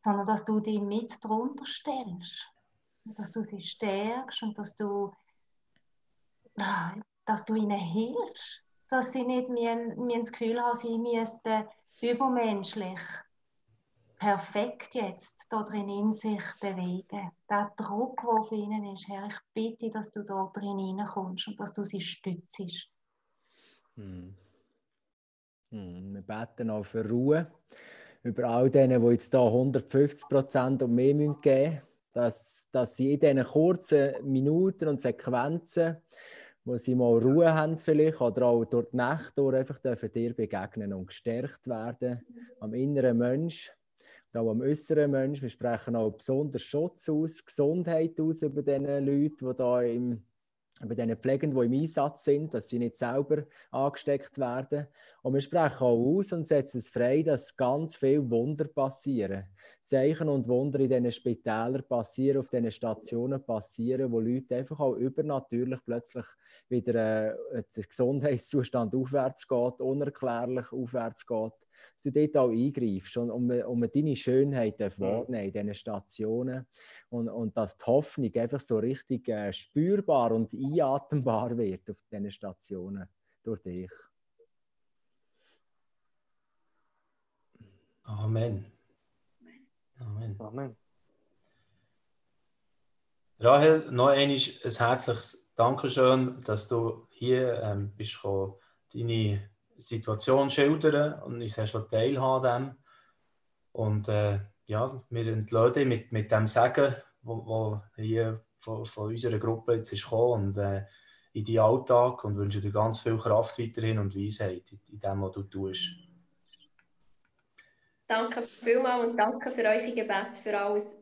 Sondern dass du die mit drunter stellst. Dass du sie stärkst und dass du ihnen hilfst. Dass sie nicht das Gefühl haben, sie müssten übermenschlich perfekt jetzt da drin in sich bewegen. Der Druck, der auf ihnen ist, Herr, ich bitte, dass du da drin hineinkommst und dass du sie stützt.
Wir beten auch für Ruhe über all denen, die jetzt hier 150% und mehr geben müssen, dass sie in diesen kurzen Minuten und Sequenzen, wo sie mal Ruhe haben vielleicht, oder auch durch die Nacht durch einfach dir begegnen und gestärkt werden am inneren Mensch und auch am äußeren Mensch. Wir sprechen auch besonders Schutz aus, Gesundheit aus über diesen Leuten, die da über diesen Pflegenden, die im Einsatz sind, dass sie nicht selber angesteckt werden. Und wir sprechen auch aus und setzen es frei, dass ganz viele Wunder passieren. Zeichen und Wunder in diesen Spitälern passieren, auf diesen Stationen passieren, wo Leute einfach auch übernatürlich plötzlich wieder der Gesundheitszustand aufwärts geht, unerklärlich aufwärts geht. Dass du dort auch eingreifst und deine Schönheit wahrnehmen in diesen Stationen und dass die Hoffnung einfach so richtig spürbar und einatmbar wird auf diesen Stationen durch dich.
Amen. Amen.
Amen.
Rahel, noch einmal ein herzliches Dankeschön, dass du hier bist gekommen, deine Situation schildern und uns hast teilhaben an dem. Und ja, wir entlassen dich mit dem Segen, wo hier von unserer Gruppe jetzt ist gekommen und in deinen Alltag und wünschen dir ganz viel Kraft weiterhin und Weisheit in dem, was du tust.
Danke vielmals und danke für eure Gebete,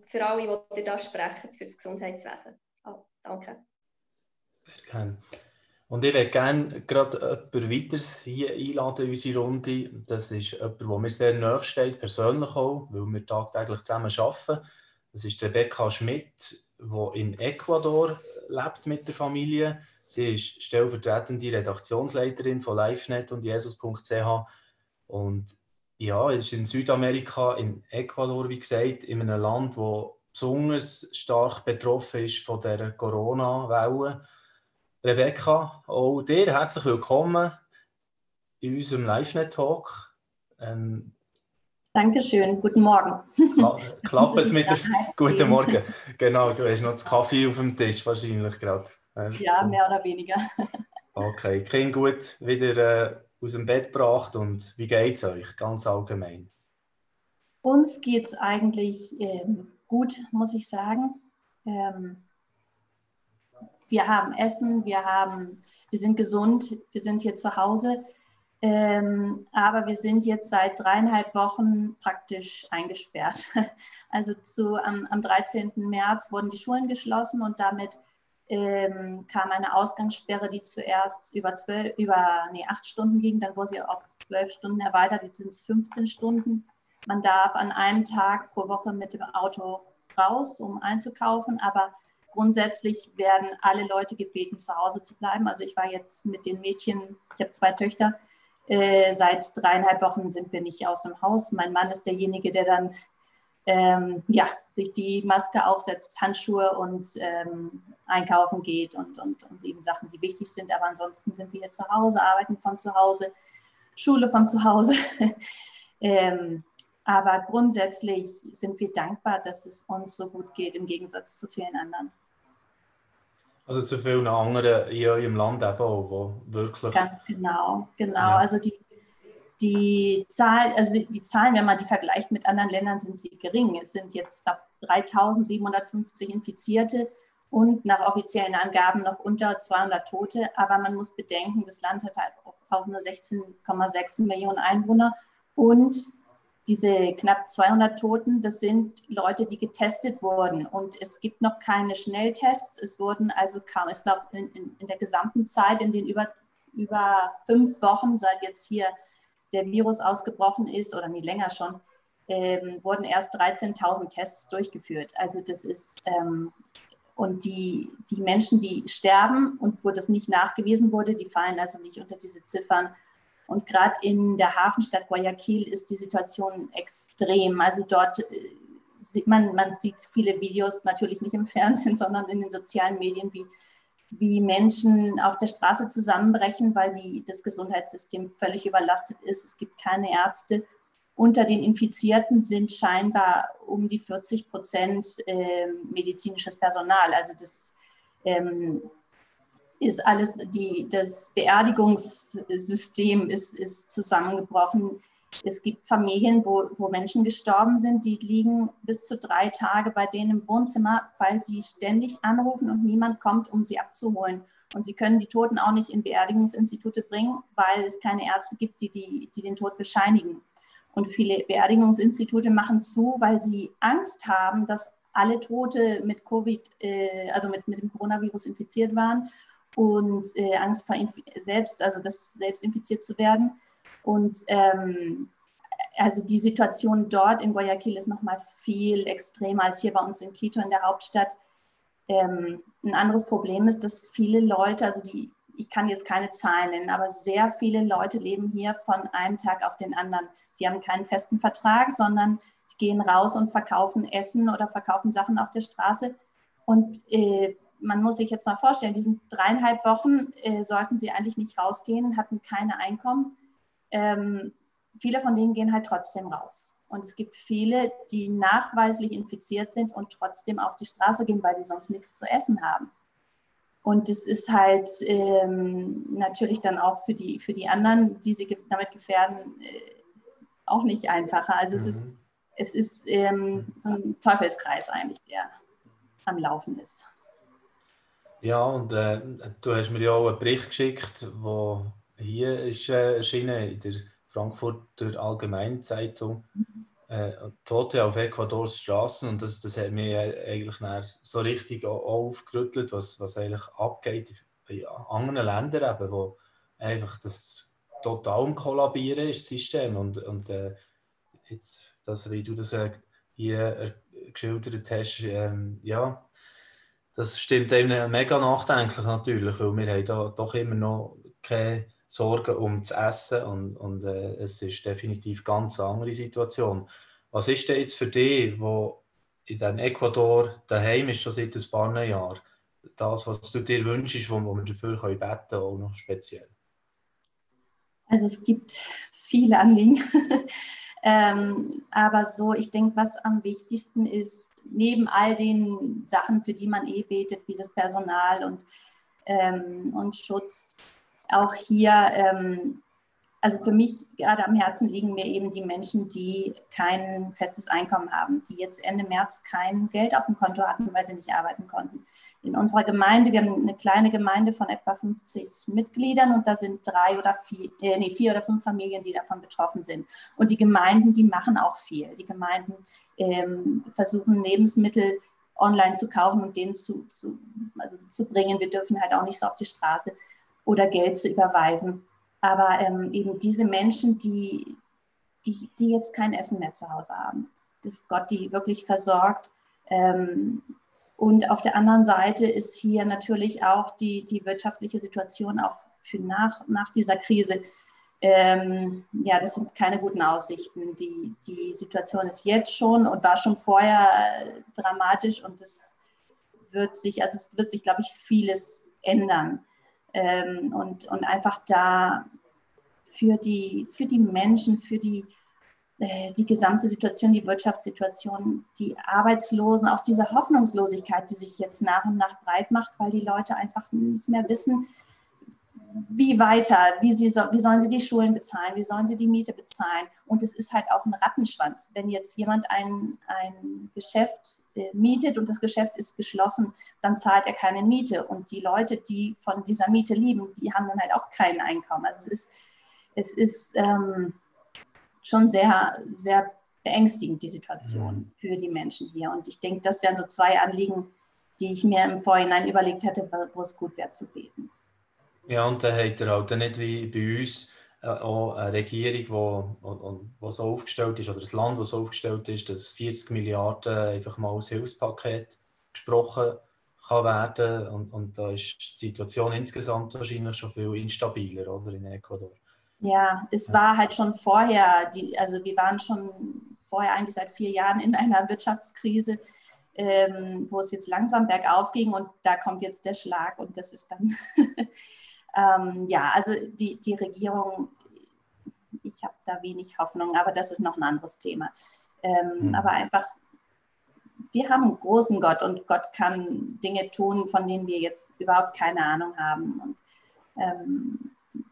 für alle, die da sprechen, für das Gesundheitswesen. Oh, danke.
Sehr gerne. Und ich möchte gerne gerade jemanden weiteres hier einladen in unsere Runde. Das ist jemand, der mir sehr nahe steht, persönlich auch, weil wir tagtäglich zusammen arbeiten. Das ist Rebecca Schmidt, die in Ecuador lebt mit der Familie. Sie ist stellvertretende Redaktionsleiterin von LiveNet und Jesus.ch. Und ja, ist in Südamerika, in Ecuador, wie gesagt, in einem Land, das besonders stark betroffen ist von der Corona-Welle. Rebecca, auch dir herzlich willkommen in unserem LiveNet-Talk.
Dankeschön, guten Morgen.
Klappt mit der... Guten Morgen. Genau, du hast noch das Kaffee auf dem Tisch wahrscheinlich gerade.
Ja, mehr oder weniger.
Okay, Kind gut wieder aus dem Bett gebracht und wie geht es euch ganz allgemein?
Uns geht es eigentlich gut, muss ich sagen. Wir haben Essen, wir sind gesund, wir sind hier zu Hause. Aber wir sind jetzt seit 3,5 Wochen praktisch eingesperrt. Also am 13. März wurden die Schulen geschlossen und damit kam eine Ausgangssperre, die zuerst über 8 Stunden ging, dann wurde sie auf 12 Stunden erweitert, jetzt sind es 15 Stunden. Man darf an einem Tag pro Woche mit dem Auto raus, um einzukaufen, aber grundsätzlich werden alle Leute gebeten, zu Hause zu bleiben. Also ich war jetzt mit den Mädchen, ich habe 2 Töchter, seit 3,5 Wochen sind wir nicht aus dem Haus. Mein Mann ist derjenige, der dann sich die Maske aufsetzt, Handschuhe und einkaufen geht und eben Sachen, die wichtig sind. Aber ansonsten sind wir hier zu Hause, arbeiten von zu Hause, Schule von zu Hause. Aber grundsätzlich sind wir dankbar, dass es uns so gut geht, im Gegensatz zu vielen anderen.
Also zu vielen anderen in eurem Land eben auch, wo wirklich... Ganz
genau. Ja. Also die Zahlen, wenn man die vergleicht mit anderen Ländern, sind sie gering. Es sind jetzt 3.750 Infizierte und nach offiziellen Angaben noch unter 200 Tote. Aber man muss bedenken, das Land hat halt auch nur 16,6 Millionen Einwohner und diese knapp 200 Toten, das sind Leute, die getestet wurden. Und es gibt noch keine Schnelltests. Es wurden also kaum, ich glaube, in der gesamten Zeit, in den über 5 Wochen, seit jetzt hier der Virus ausgebrochen ist, oder nie länger schon, wurden erst 13.000 Tests durchgeführt. Also das ist, und die Menschen, die sterben und wo das nicht nachgewiesen wurde, die fallen also nicht unter diese Ziffern. Und gerade in der Hafenstadt Guayaquil ist die Situation extrem. Also dort sieht man sieht viele Videos, natürlich nicht im Fernsehen, sondern in den sozialen Medien, wie Menschen auf der Straße zusammenbrechen, weil das Gesundheitssystem völlig überlastet ist. Es gibt keine Ärzte. Unter den Infizierten sind scheinbar um die 40% medizinisches Personal. Also das ist alles, das Beerdigungssystem ist zusammengebrochen. Es gibt Familien, wo Menschen gestorben sind, die liegen bis zu 3 Tage bei denen im Wohnzimmer, weil sie ständig anrufen und niemand kommt, um sie abzuholen. Und sie können die Toten auch nicht in Beerdigungsinstitute bringen, weil es keine Ärzte gibt, die den Tod bescheinigen. Und viele Beerdigungsinstitute machen zu, weil sie Angst haben, dass alle Tote mit Covid, also mit dem Coronavirus infiziert waren und Angst vor selbst infiziert zu werden. Und also die Situation dort in Guayaquil ist nochmal viel extremer als hier bei uns in Quito in der Hauptstadt. Ein anderes Problem ist, dass viele Leute, ich kann jetzt keine Zahlen nennen, aber sehr viele Leute leben hier von einem Tag auf den anderen. Die haben keinen festen Vertrag, sondern die gehen raus und verkaufen Essen oder verkaufen Sachen auf der Straße. Und man muss sich jetzt mal vorstellen, diesen 3,5 Wochen sollten sie eigentlich nicht rausgehen, hatten keine Einkommen. Viele von denen gehen halt trotzdem raus. Und es gibt viele, die nachweislich infiziert sind und trotzdem auf die Straße gehen, weil sie sonst nichts zu essen haben. Und das ist halt natürlich dann auch für die anderen, die sie damit gefährden, auch nicht einfacher. Also es ist so ein Teufelskreis eigentlich, der am Laufen ist.
Ja, und du hast mir ja auch einen Bericht geschickt, der hier ist erschienen in der Frankfurter Allgemeinen Zeitung. Tote auf Ecuadors Straßen, und das hat mich eigentlich so richtig auch aufgerüttelt, was eigentlich abgeht in anderen Ländern eben, wo einfach das total am Kollabieren ist, das System. Und jetzt, das, wie du das hier geschildert hast, ja, das stimmt einem mega nachdenklich natürlich, weil wir haben da doch immer noch keine Sorgen um das Essen und es ist definitiv ganz eine andere Situation. Was ist denn jetzt für dich, wo in dem Ecuador daheim ist, schon seit ein paar Jahren, das, was du dir wünschst, wo wir dafür beten können, auch noch speziell?
Also es gibt viele Anliegen, aber so, ich denke, was am wichtigsten ist, neben all den Sachen, für die man betet, wie das Personal und Schutz, auch hier, also für mich gerade am Herzen liegen mir eben die Menschen, die kein festes Einkommen haben, die jetzt Ende März kein Geld auf dem Konto hatten, weil sie nicht arbeiten konnten. In unserer Gemeinde, wir haben eine kleine Gemeinde von etwa 50 Mitgliedern und da sind 4 oder 5 Familien, die davon betroffen sind. Und die Gemeinden, die machen auch viel. Die Gemeinden versuchen Lebensmittel online zu kaufen und denen zu bringen. Wir dürfen halt auch nicht so auf die Straße oder Geld zu überweisen. Aber eben diese Menschen, die jetzt kein Essen mehr zu Hause haben, dass Gott die wirklich versorgt. Und auf der anderen Seite ist hier natürlich auch die wirtschaftliche Situation auch für nach dieser Krise. Ja, das sind keine guten Aussichten. Die Situation ist jetzt schon und war schon vorher dramatisch und es wird sich, glaube ich, vieles ändern. Und einfach da für die Menschen, für die gesamte Situation, die Wirtschaftssituation, die Arbeitslosen, auch diese Hoffnungslosigkeit, die sich jetzt nach und nach breit macht, weil die Leute einfach nicht mehr wissen, wie weiter, wie sollen sie die Schulen bezahlen, wie sollen sie die Miete bezahlen. Und es ist halt auch ein Rattenschwanz. Wenn jetzt jemand ein Geschäft mietet und das Geschäft ist geschlossen, dann zahlt er keine Miete. Und die Leute, die von dieser Miete leben, die haben dann halt auch kein Einkommen. Also es ist schon sehr, sehr beängstigend, die Situation für die Menschen hier. Und ich denke, das wären so 2 Anliegen, die ich mir im Vorhinein überlegt hätte, wo es gut wäre zu beten.
Ja, und dann hat er halt nicht wie bei uns auch eine Regierung, die so aufgestellt ist, oder ein Land, das so aufgestellt ist, dass 40 Milliarden einfach mal als Hilfspaket gesprochen kann werden. Und da ist die Situation insgesamt wahrscheinlich schon viel instabiler, oder, in Ecuador.
Ja, es war halt schon vorher, also wir waren schon vorher eigentlich seit 4 Jahren in einer Wirtschaftskrise, wo es jetzt langsam bergauf ging und da kommt jetzt der Schlag und das ist dann, ja, also die Regierung, ich habe da wenig Hoffnung, aber das ist noch ein anderes Thema. Aber einfach, wir haben einen großen Gott und Gott kann Dinge tun, von denen wir jetzt überhaupt keine Ahnung haben und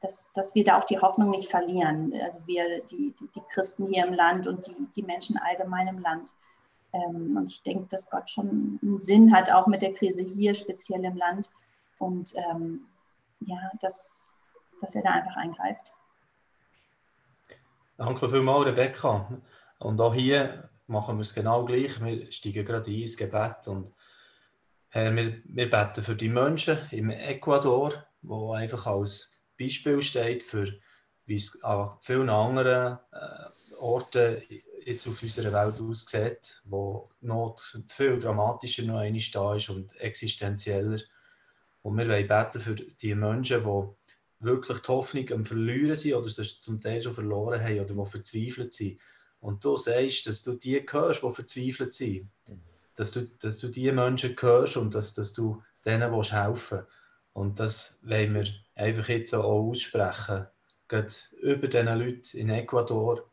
dass wir da auch die Hoffnung nicht verlieren. Also wir, die Christen hier im Land und die Menschen allgemein im Land. Und ich denke, dass Gott schon einen Sinn hat, auch mit der Krise hier, speziell im Land. Und ja, dass er da einfach eingreift.
Danke vielmals, Rebecca. Und auch hier machen wir es genau gleich. Wir steigen gerade ein ins Gebet. Und Herr, wir beten für die Menschen im Ecuador, die einfach als Beispiel steht, für wie es an vielen anderen Orten jetzt auf unserer Welt aussieht, wo die Not viel dramatischer noch einmal da ist und existenzieller. Und wir wollen beten für die Menschen, die wirklich die Hoffnung am Verlieren sind oder sie zum Teil schon verloren haben oder die verzweifelt sind. Und du sagst, dass du die hörst, die verzweifelt sind. Dass du die Menschen hörst und dass du denen helfen willst. Und das wollen wir einfach jetzt auch aussprechen. Gerade über diesen Leuten in Ecuador,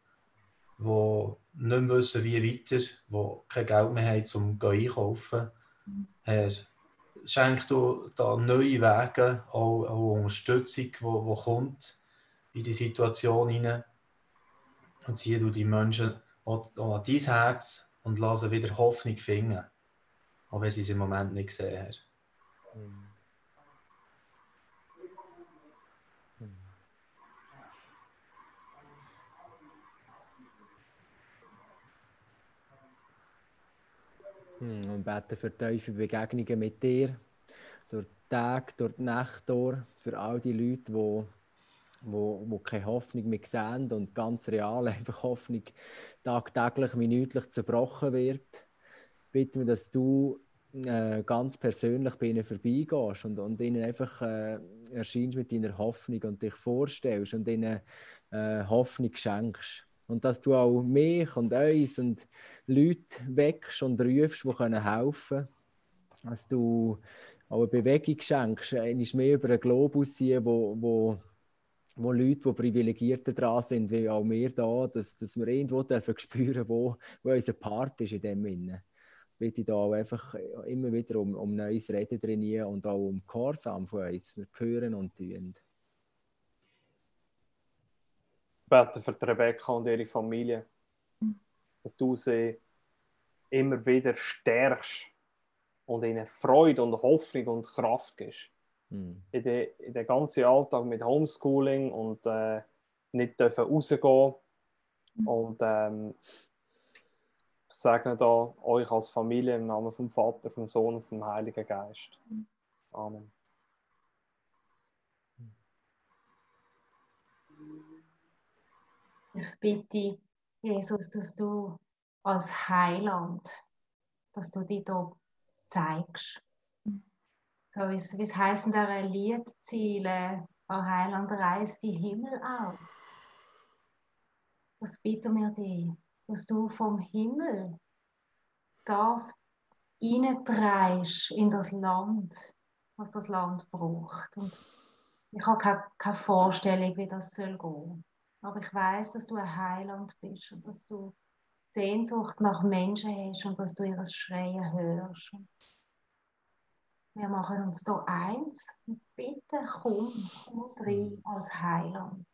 die nicht mehr wissen, wie weiter, die kein Geld mehr haben, um einkaufen. Herr, schenk du da neue Wege, auch Unterstützung, die kommt in die Situation hinein. Und zieh du die Menschen auch an dein Herz und lass sie wieder Hoffnung finden. Auch wenn sie es im Moment nicht gesehen haben.
Und beten für tiefe Begegnungen mit dir, durch Tage, durch die Nacht durch, für all die Leute, die keine Hoffnung mehr sehen und ganz real einfach Hoffnung tagtäglich, minütlich zerbrochen wird. Bitte mir, dass du ganz persönlich bei ihnen vorbeigehst und ihnen einfach erscheinst mit deiner Hoffnung und dich vorstellst und ihnen Hoffnung schenkst. Und dass du auch mich und uns und Leute weckst und rufst, die helfen können. Dass du auch eine Bewegung schenkst, einmal mehr über einen Globus hier, wo Leute, die privilegierter dran sind, wie auch wir da, dass wir irgendwo spüren dürfen, wo unser Part ist in dem Innen. Bitte da auch einfach immer wieder um neues Reden drin und auch um Gehorsam von uns. Wir hören und tun.
Ich bete für die Rebecca und ihre Familie, dass du sie immer wieder stärkst und ihnen Freude und Hoffnung und Kraft gibst. In den ganzen Alltag mit Homeschooling und nicht dürfen rausgehen. Und ich segne da euch als Familie im Namen vom Vater, vom Sohn und vom Heiligen Geist. Amen.
Ich bitte, Jesus, dass du als Heiland, dass du dich hier zeigst. So wie es heisst in dieser Liedziele, «O Heiland, reiß die Himmel auf». Das bitten wir dich, dass du vom Himmel das hineintreibst in das Land, was das Land braucht. Und ich habe keine Vorstellung, wie das gehen soll. Aber ich weiß, dass du ein Heiland bist und dass du Sehnsucht nach Menschen hast und dass du ihr Schreien hörst. Wir machen uns hier eins und bitte komm rein als Heiland.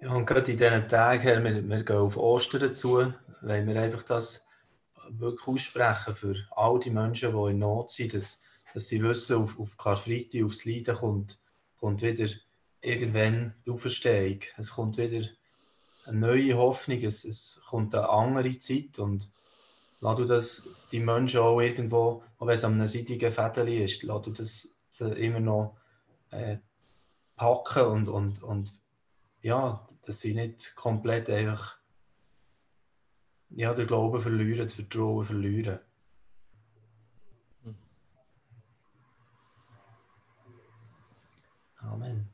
Ja, und gerade in diesen Tagen, wir gehen auf Ostern zu, wollen wir einfach das wirklich aussprechen für all die Menschen, die in Not sind, dass sie wissen, auf Karfreitag, aufs Leiden kommt wieder irgendwann die Auferstehung. Es kommt wieder eine neue Hoffnung, es kommt eine andere Zeit und lass du das die Menschen auch irgendwo, auch wenn es an einem seidigen Fädeli ist, lass du das immer noch packen und ja, dass sie nicht komplett einfach den Glauben verlieren, das Vertrauen verlieren. Amen.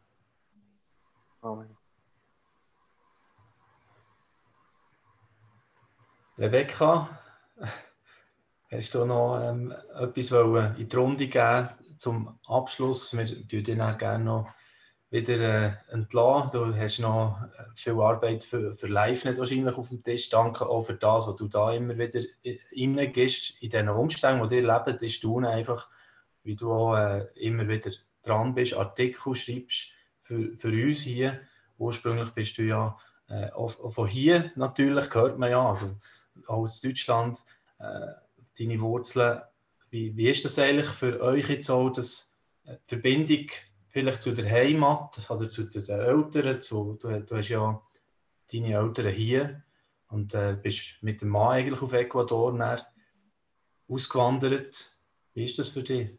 Amen.
Rebecca, hast du noch etwas in die Runde geben zum Abschluss? Wir würden dich dann gerne noch wieder entlassen. Du hast noch viel Arbeit für LiveNet wahrscheinlich auf dem Tisch. Danke auch für das, was du da immer wieder reingehst. In diesen Umständen, die ihr lebt, ist du einfach, wie du auch immer wieder dran bist, Artikel schreibst für uns hier. Ursprünglich bist du ja auch von hier natürlich, gehört man ja, also aus Deutschland, deine Wurzeln. Wie ist das eigentlich für euch jetzt auch, die Verbindung vielleicht zu der Heimat oder zu den Eltern? Du hast ja deine Eltern hier und bist mit dem Mann eigentlich auf Ecuador ausgewandert. Wie ist das für dich?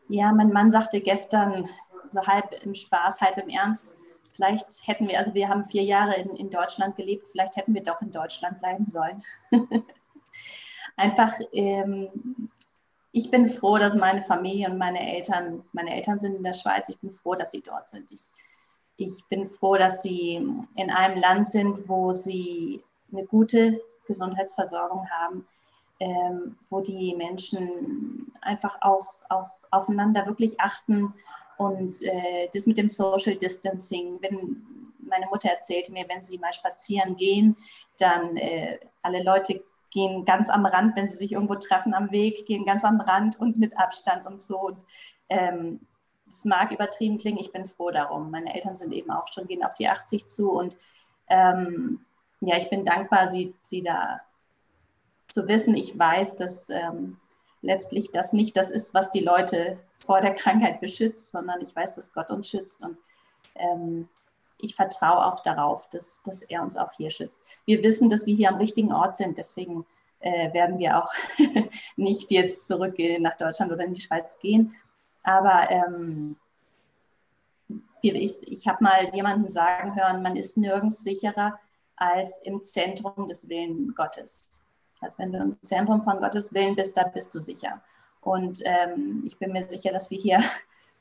Ja, mein Mann sagte gestern, so halb im Spaß, halb im Ernst, vielleicht hätten wir, also wir haben 4 Jahre in Deutschland gelebt, vielleicht hätten wir doch in Deutschland bleiben sollen. Einfach, ich bin froh, dass meine Familie und meine Eltern sind in der Schweiz, ich bin froh, dass sie dort sind. Ich bin froh, dass sie in einem Land sind, wo sie eine gute Gesundheitsversorgung haben, wo die Menschen einfach auch aufeinander wirklich achten und das mit dem Social Distancing, wenn meine Mutter erzählte mir, wenn sie mal spazieren gehen, dann alle Leute gehen ganz am Rand, wenn sie sich irgendwo treffen am Weg, gehen ganz am Rand und mit Abstand und so. Und, das mag übertrieben klingen, ich bin froh darum. Meine Eltern sind eben auch schon, gehen auf die 80 zu und ja, ich bin dankbar, sie da zu wissen. Ich weiß, dass letztlich das nicht das ist, was die Leute vor der Krankheit beschützt, sondern ich weiß, dass Gott uns schützt und ich vertraue auch darauf, dass er uns auch hier schützt. Wir wissen, dass wir hier am richtigen Ort sind, deswegen werden wir auch nicht jetzt zurück nach Deutschland oder in die Schweiz gehen. Aber ich habe mal jemanden sagen hören, man ist nirgends sicherer als im Zentrum des Willens Gottes. Also wenn du im Zentrum von Gottes Willen bist, da bist du sicher. Und ich bin mir sicher, dass wir hier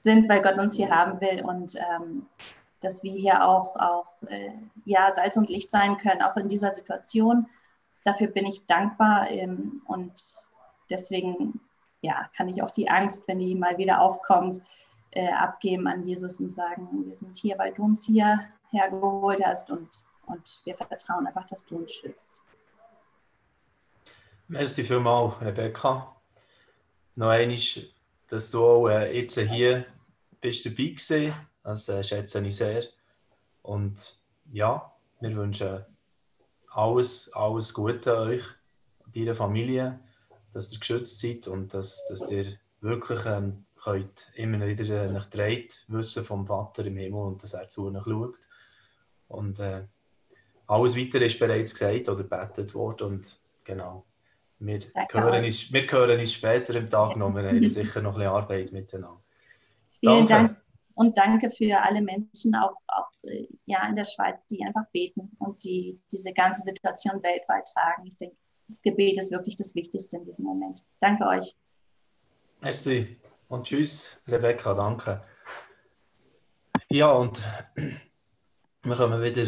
sind, weil Gott uns hier haben will und dass wir hier auch Salz und Licht sein können, auch in dieser Situation. Dafür bin ich dankbar und deswegen kann ich auch die Angst, wenn die mal wieder aufkommt, abgeben an Jesus und sagen, wir sind hier, weil du uns hier hergeholt hast und wir vertrauen einfach, dass du uns schützt.
Merci vielmals, Rebecca. Noch einmal, dass du auch jetzt hier bist dabei gewesen. Das schätze ich sehr. Und ja, wir wünschen alles Gute an euch, deiner Familie, dass ihr geschützt seid und dass ihr wirklich könnt immer wieder nach Dreit wissen vom Vater im Himmel und dass er zu euch schaut. Und alles Weitere ist bereits gesagt oder gebetet worden. Und genau, wir hören uns später im Tag noch. Wir haben sicher noch ein bisschen Arbeit miteinander.
Vielen Dank und danke für alle Menschen auch in der Schweiz, die einfach beten und die diese ganze Situation weltweit tragen. Ich denke, das Gebet ist wirklich das Wichtigste in diesem Moment. Danke euch.
Merci und tschüss, Rebecca, danke. Ja, und wir kommen wieder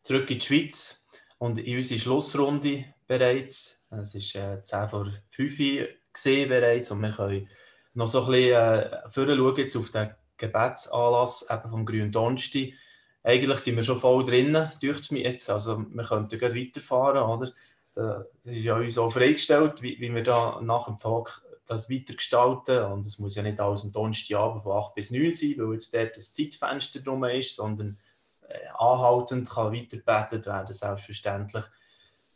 zurück in die Schweiz und in unsere Schlussrunde bereits. Es war 10 vor 5 Uhr bereits und wir können noch so ein bisschen vorher jetzt auf den Gebetsanlass eben vom Gründonnerstag. Eigentlich sind wir schon voll drin, dürfte es mir jetzt. Also wir könnten gleich weiterfahren, oder? Das ist ja uns auch freigestellt, wie wir da nach dem Tag das weitergestalten. Und es muss ja nicht alles am Donnerstagabend von 8 bis 9 sein, weil jetzt dort das Zeitfenster drum ist, sondern anhaltend kann weitergebetet werden, selbstverständlich.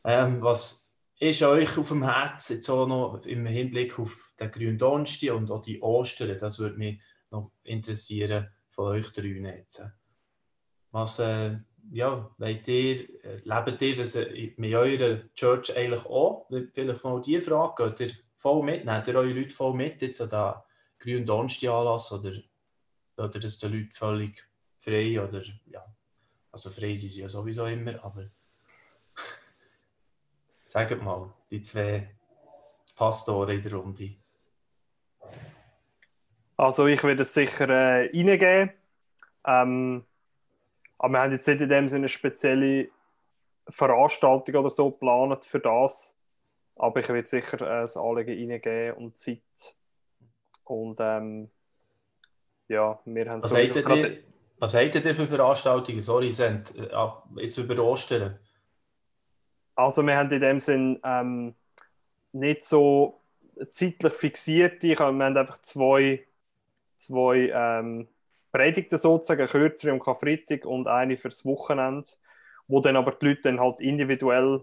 Was ist euch auf dem Herzen jetzt auch noch im Hinblick auf den Gründonnerstag und auch die Ostern? Das würde mich noch interessieren von euch drei jetzt. Was lebt ihr das mit eurer Church eigentlich auch? Vielleicht mal die Frage, geht ihr voll mit? Nehmt ihr eure Leute voll mit jetzt an den Gründonnerstag-Anlass oder das den Leuten völlig frei? Oder, ja, also frei sind sie ja sowieso immer, aber sagt mal, die zwei Pastoren in der Runde.
Also ich würde es sicher reingeben. Aber wir haben jetzt nicht in dem Sinne eine spezielle Veranstaltung oder so geplant für das. Aber ich würde sicher das Anliegen reingeben und Zeit. Und wir haben
was habt ihr für Veranstaltungen? Sorry, jetzt über Ostern.
Also wir haben in dem Sinn nicht so zeitlich fixierte. Wir haben einfach zwei Predigten sozusagen, kürzere am Karfreitag und eine fürs Wochenende, wo dann aber die Leute dann halt individuell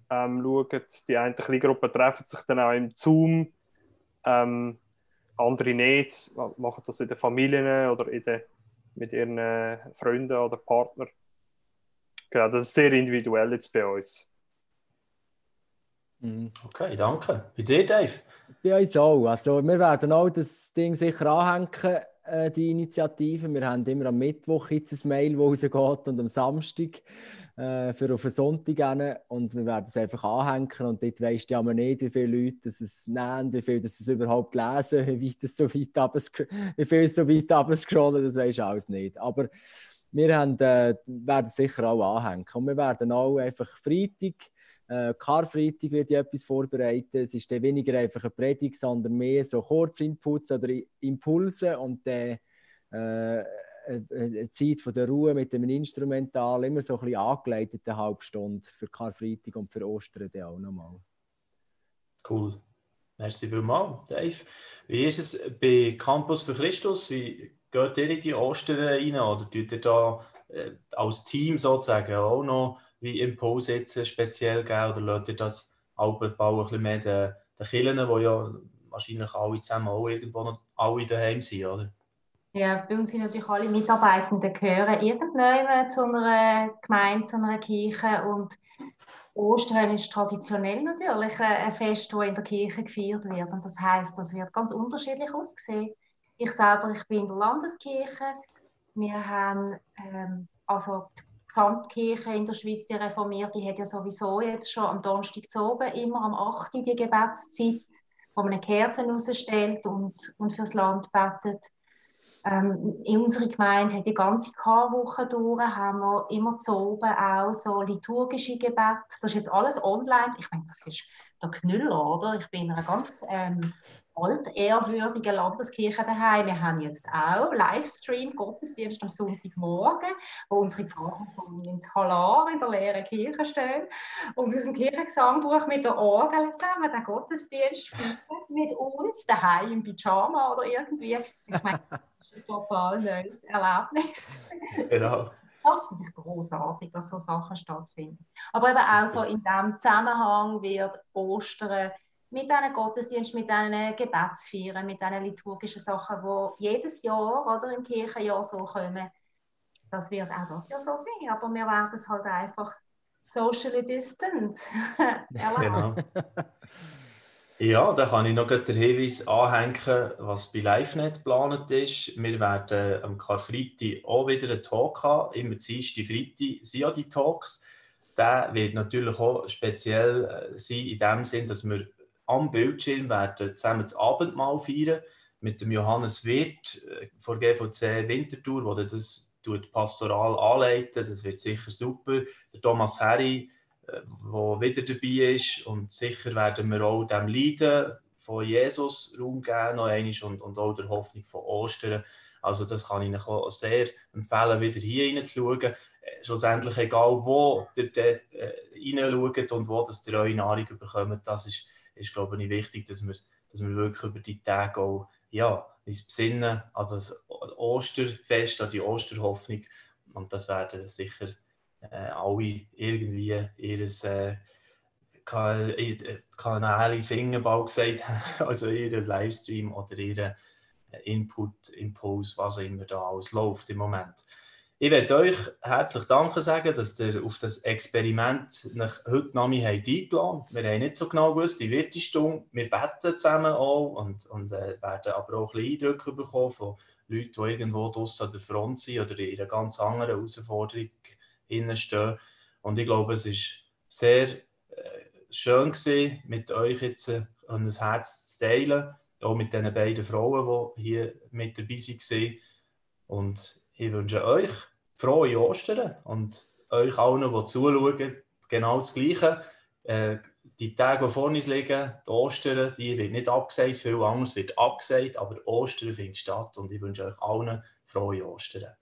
schauen. Die eine Kleingruppe treffen sich dann auch im Zoom, andere nicht, machen das in den Familien oder mit ihren Freunden oder Partnern. Genau, das ist sehr individuell jetzt bei uns.
Okay, danke. Bei dir, Dave?
Bei uns auch. Also, wir werden auch das Ding sicher anhängen, die Initiative. Wir haben immer am Mittwoch jetzt ein Mail, das rausgeht, und am Samstag für auf den Sonntag hin. Und wir werden es einfach anhängen. Und dort weisst du ja nicht, wie viele Leute es nehmen, wie viele es überhaupt lesen, wie viel es so weit abscrollen, das weisst du alles nicht. Aber wir werden es sicher auch anhängen. Und wir werden auch einfach Freitag, Karfreitag wird ja etwas vorbereiten. Es ist dann weniger einfach eine Predigt, sondern mehr so Kurzinputs oder Impulse und dann eine Zeit von der Ruhe mit dem Instrumental, immer so ein bisschen angeleitet, eine halbe Stunde für Karfreitag und für Ostern dann auch nochmal.
Cool. Merci vielmals, Dave. Wie ist es bei Campus für Christus? Wie geht ihr in die Ostern rein? Oder tut ihr da als Team sozusagen auch noch wie Impulse jetzt speziell geben? Oder lasst ihr das Alpenbau ein bisschen mehr den Kirchen, die ja wahrscheinlich alle zusammen auch irgendwo noch alle daheim sind, oder?
Ja, bei uns sind natürlich alle Mitarbeitenden gehören irgendwann zu einer Gemeinde, zu einer Kirche, und Ostern ist traditionell natürlich ein Fest, das in der Kirche gefeiert wird, und das heisst, das wird ganz unterschiedlich aussehen. Ich bin in der Landeskirche. Wir haben also die Gesamtkirche in der Schweiz, die Reformierte, hat ja sowieso jetzt schon am Donnerstag zu oben immer am 8. die Gebetszeit, wo man eine Kerze rausstellt und fürs Land betet. In unserer Gemeinde hat die ganze Karwoche durch, haben wir immer zu oben auch so liturgische Gebete. Das ist jetzt alles online. Ich meine, das ist der Knüller, oder? Ich bin in einer ganz altehrwürdigen Landeskirche daheim. Wir haben jetzt auch Livestream-Gottesdienst am Sonntagmorgen, wo unsere Pfarrer so im Talar in der leeren Kirche stehen und aus dem Kirchengesangbuch mit der Orgel zusammen den Gottesdienst feiern mit uns daheim im Pyjama oder irgendwie. Ich meine, ein total neues Erlebnis.
Genau.
Das finde ich großartig, dass so Sachen stattfinden. Aber eben auch so in diesem Zusammenhang wird Ostern mit diesen Gottesdienst, mit diesen Gebetsfeiern, mit diesen liturgischen Sachen, die jedes Jahr oder im Kirchenjahr so kommen, das wird auch das Jahr so sein. Aber wir werden es halt einfach socially distant erleben.
Genau. Ja, da kann ich noch den Hinweis anhängen, was bei LiveNet geplant ist. Wir werden am Karfreitag auch wieder einen Talk haben. Immer Dienstag, Freitag sind ja die Talks. Der wird natürlich auch speziell sein, in dem Sinn, dass wir am Bildschirm werden zusammen das Abendmahl feiern mit dem Johannes Wirth von GVC Winterthur, der das pastoral anleitet. Das wird sicher super. Der Thomas Herri, der wieder dabei ist, und sicher werden wir auch dem Leiden von Jesus Raum geben noch einmal, und auch der Hoffnung von Ostern. Also das kann ich euch auch sehr empfehlen, wieder hier hineinzuschauen. Schlussendlich egal, wo ihr hineinschaut und wo ihr eure Nahrung bekommt, das ist, glaube ich, wichtig, dass wir wirklich über die Tage auch uns besinnen an das Osterfest, an die Osterhoffnung, und das werden sicher alle irgendwie ihr Kanal Fingerbau gesagt haben, also ihren Livestream oder ihren Input, Impuls, was auch immer da alles läuft im Moment. Ich möchte euch herzlich Danke sagen, dass ihr auf das Experiment heute Nachmittag eingeladen habt. Wir haben nicht so genau gewusst, wie wird die Stunde. Wir beten zusammen auch und werden aber auch ein bisschen Eindrücke bekommen von Leuten, die irgendwo draussen an der Front sind oder in einer ganz anderen Herausforderung stehen. Und ich glaube, es war sehr schön gewesen, mit euch jetzt ein Herz zu teilen, auch mit den beiden Frauen, die hier mit dabei waren. Und ich wünsche euch frohe Ostern und euch allen, die zuschauen, genau das Gleiche. Die Tage, die vor uns liegen, die Ostern, die wird nicht abgesagt, viel anderes wird abgesagt, aber Ostern findet statt, und ich wünsche euch allen frohe Ostern.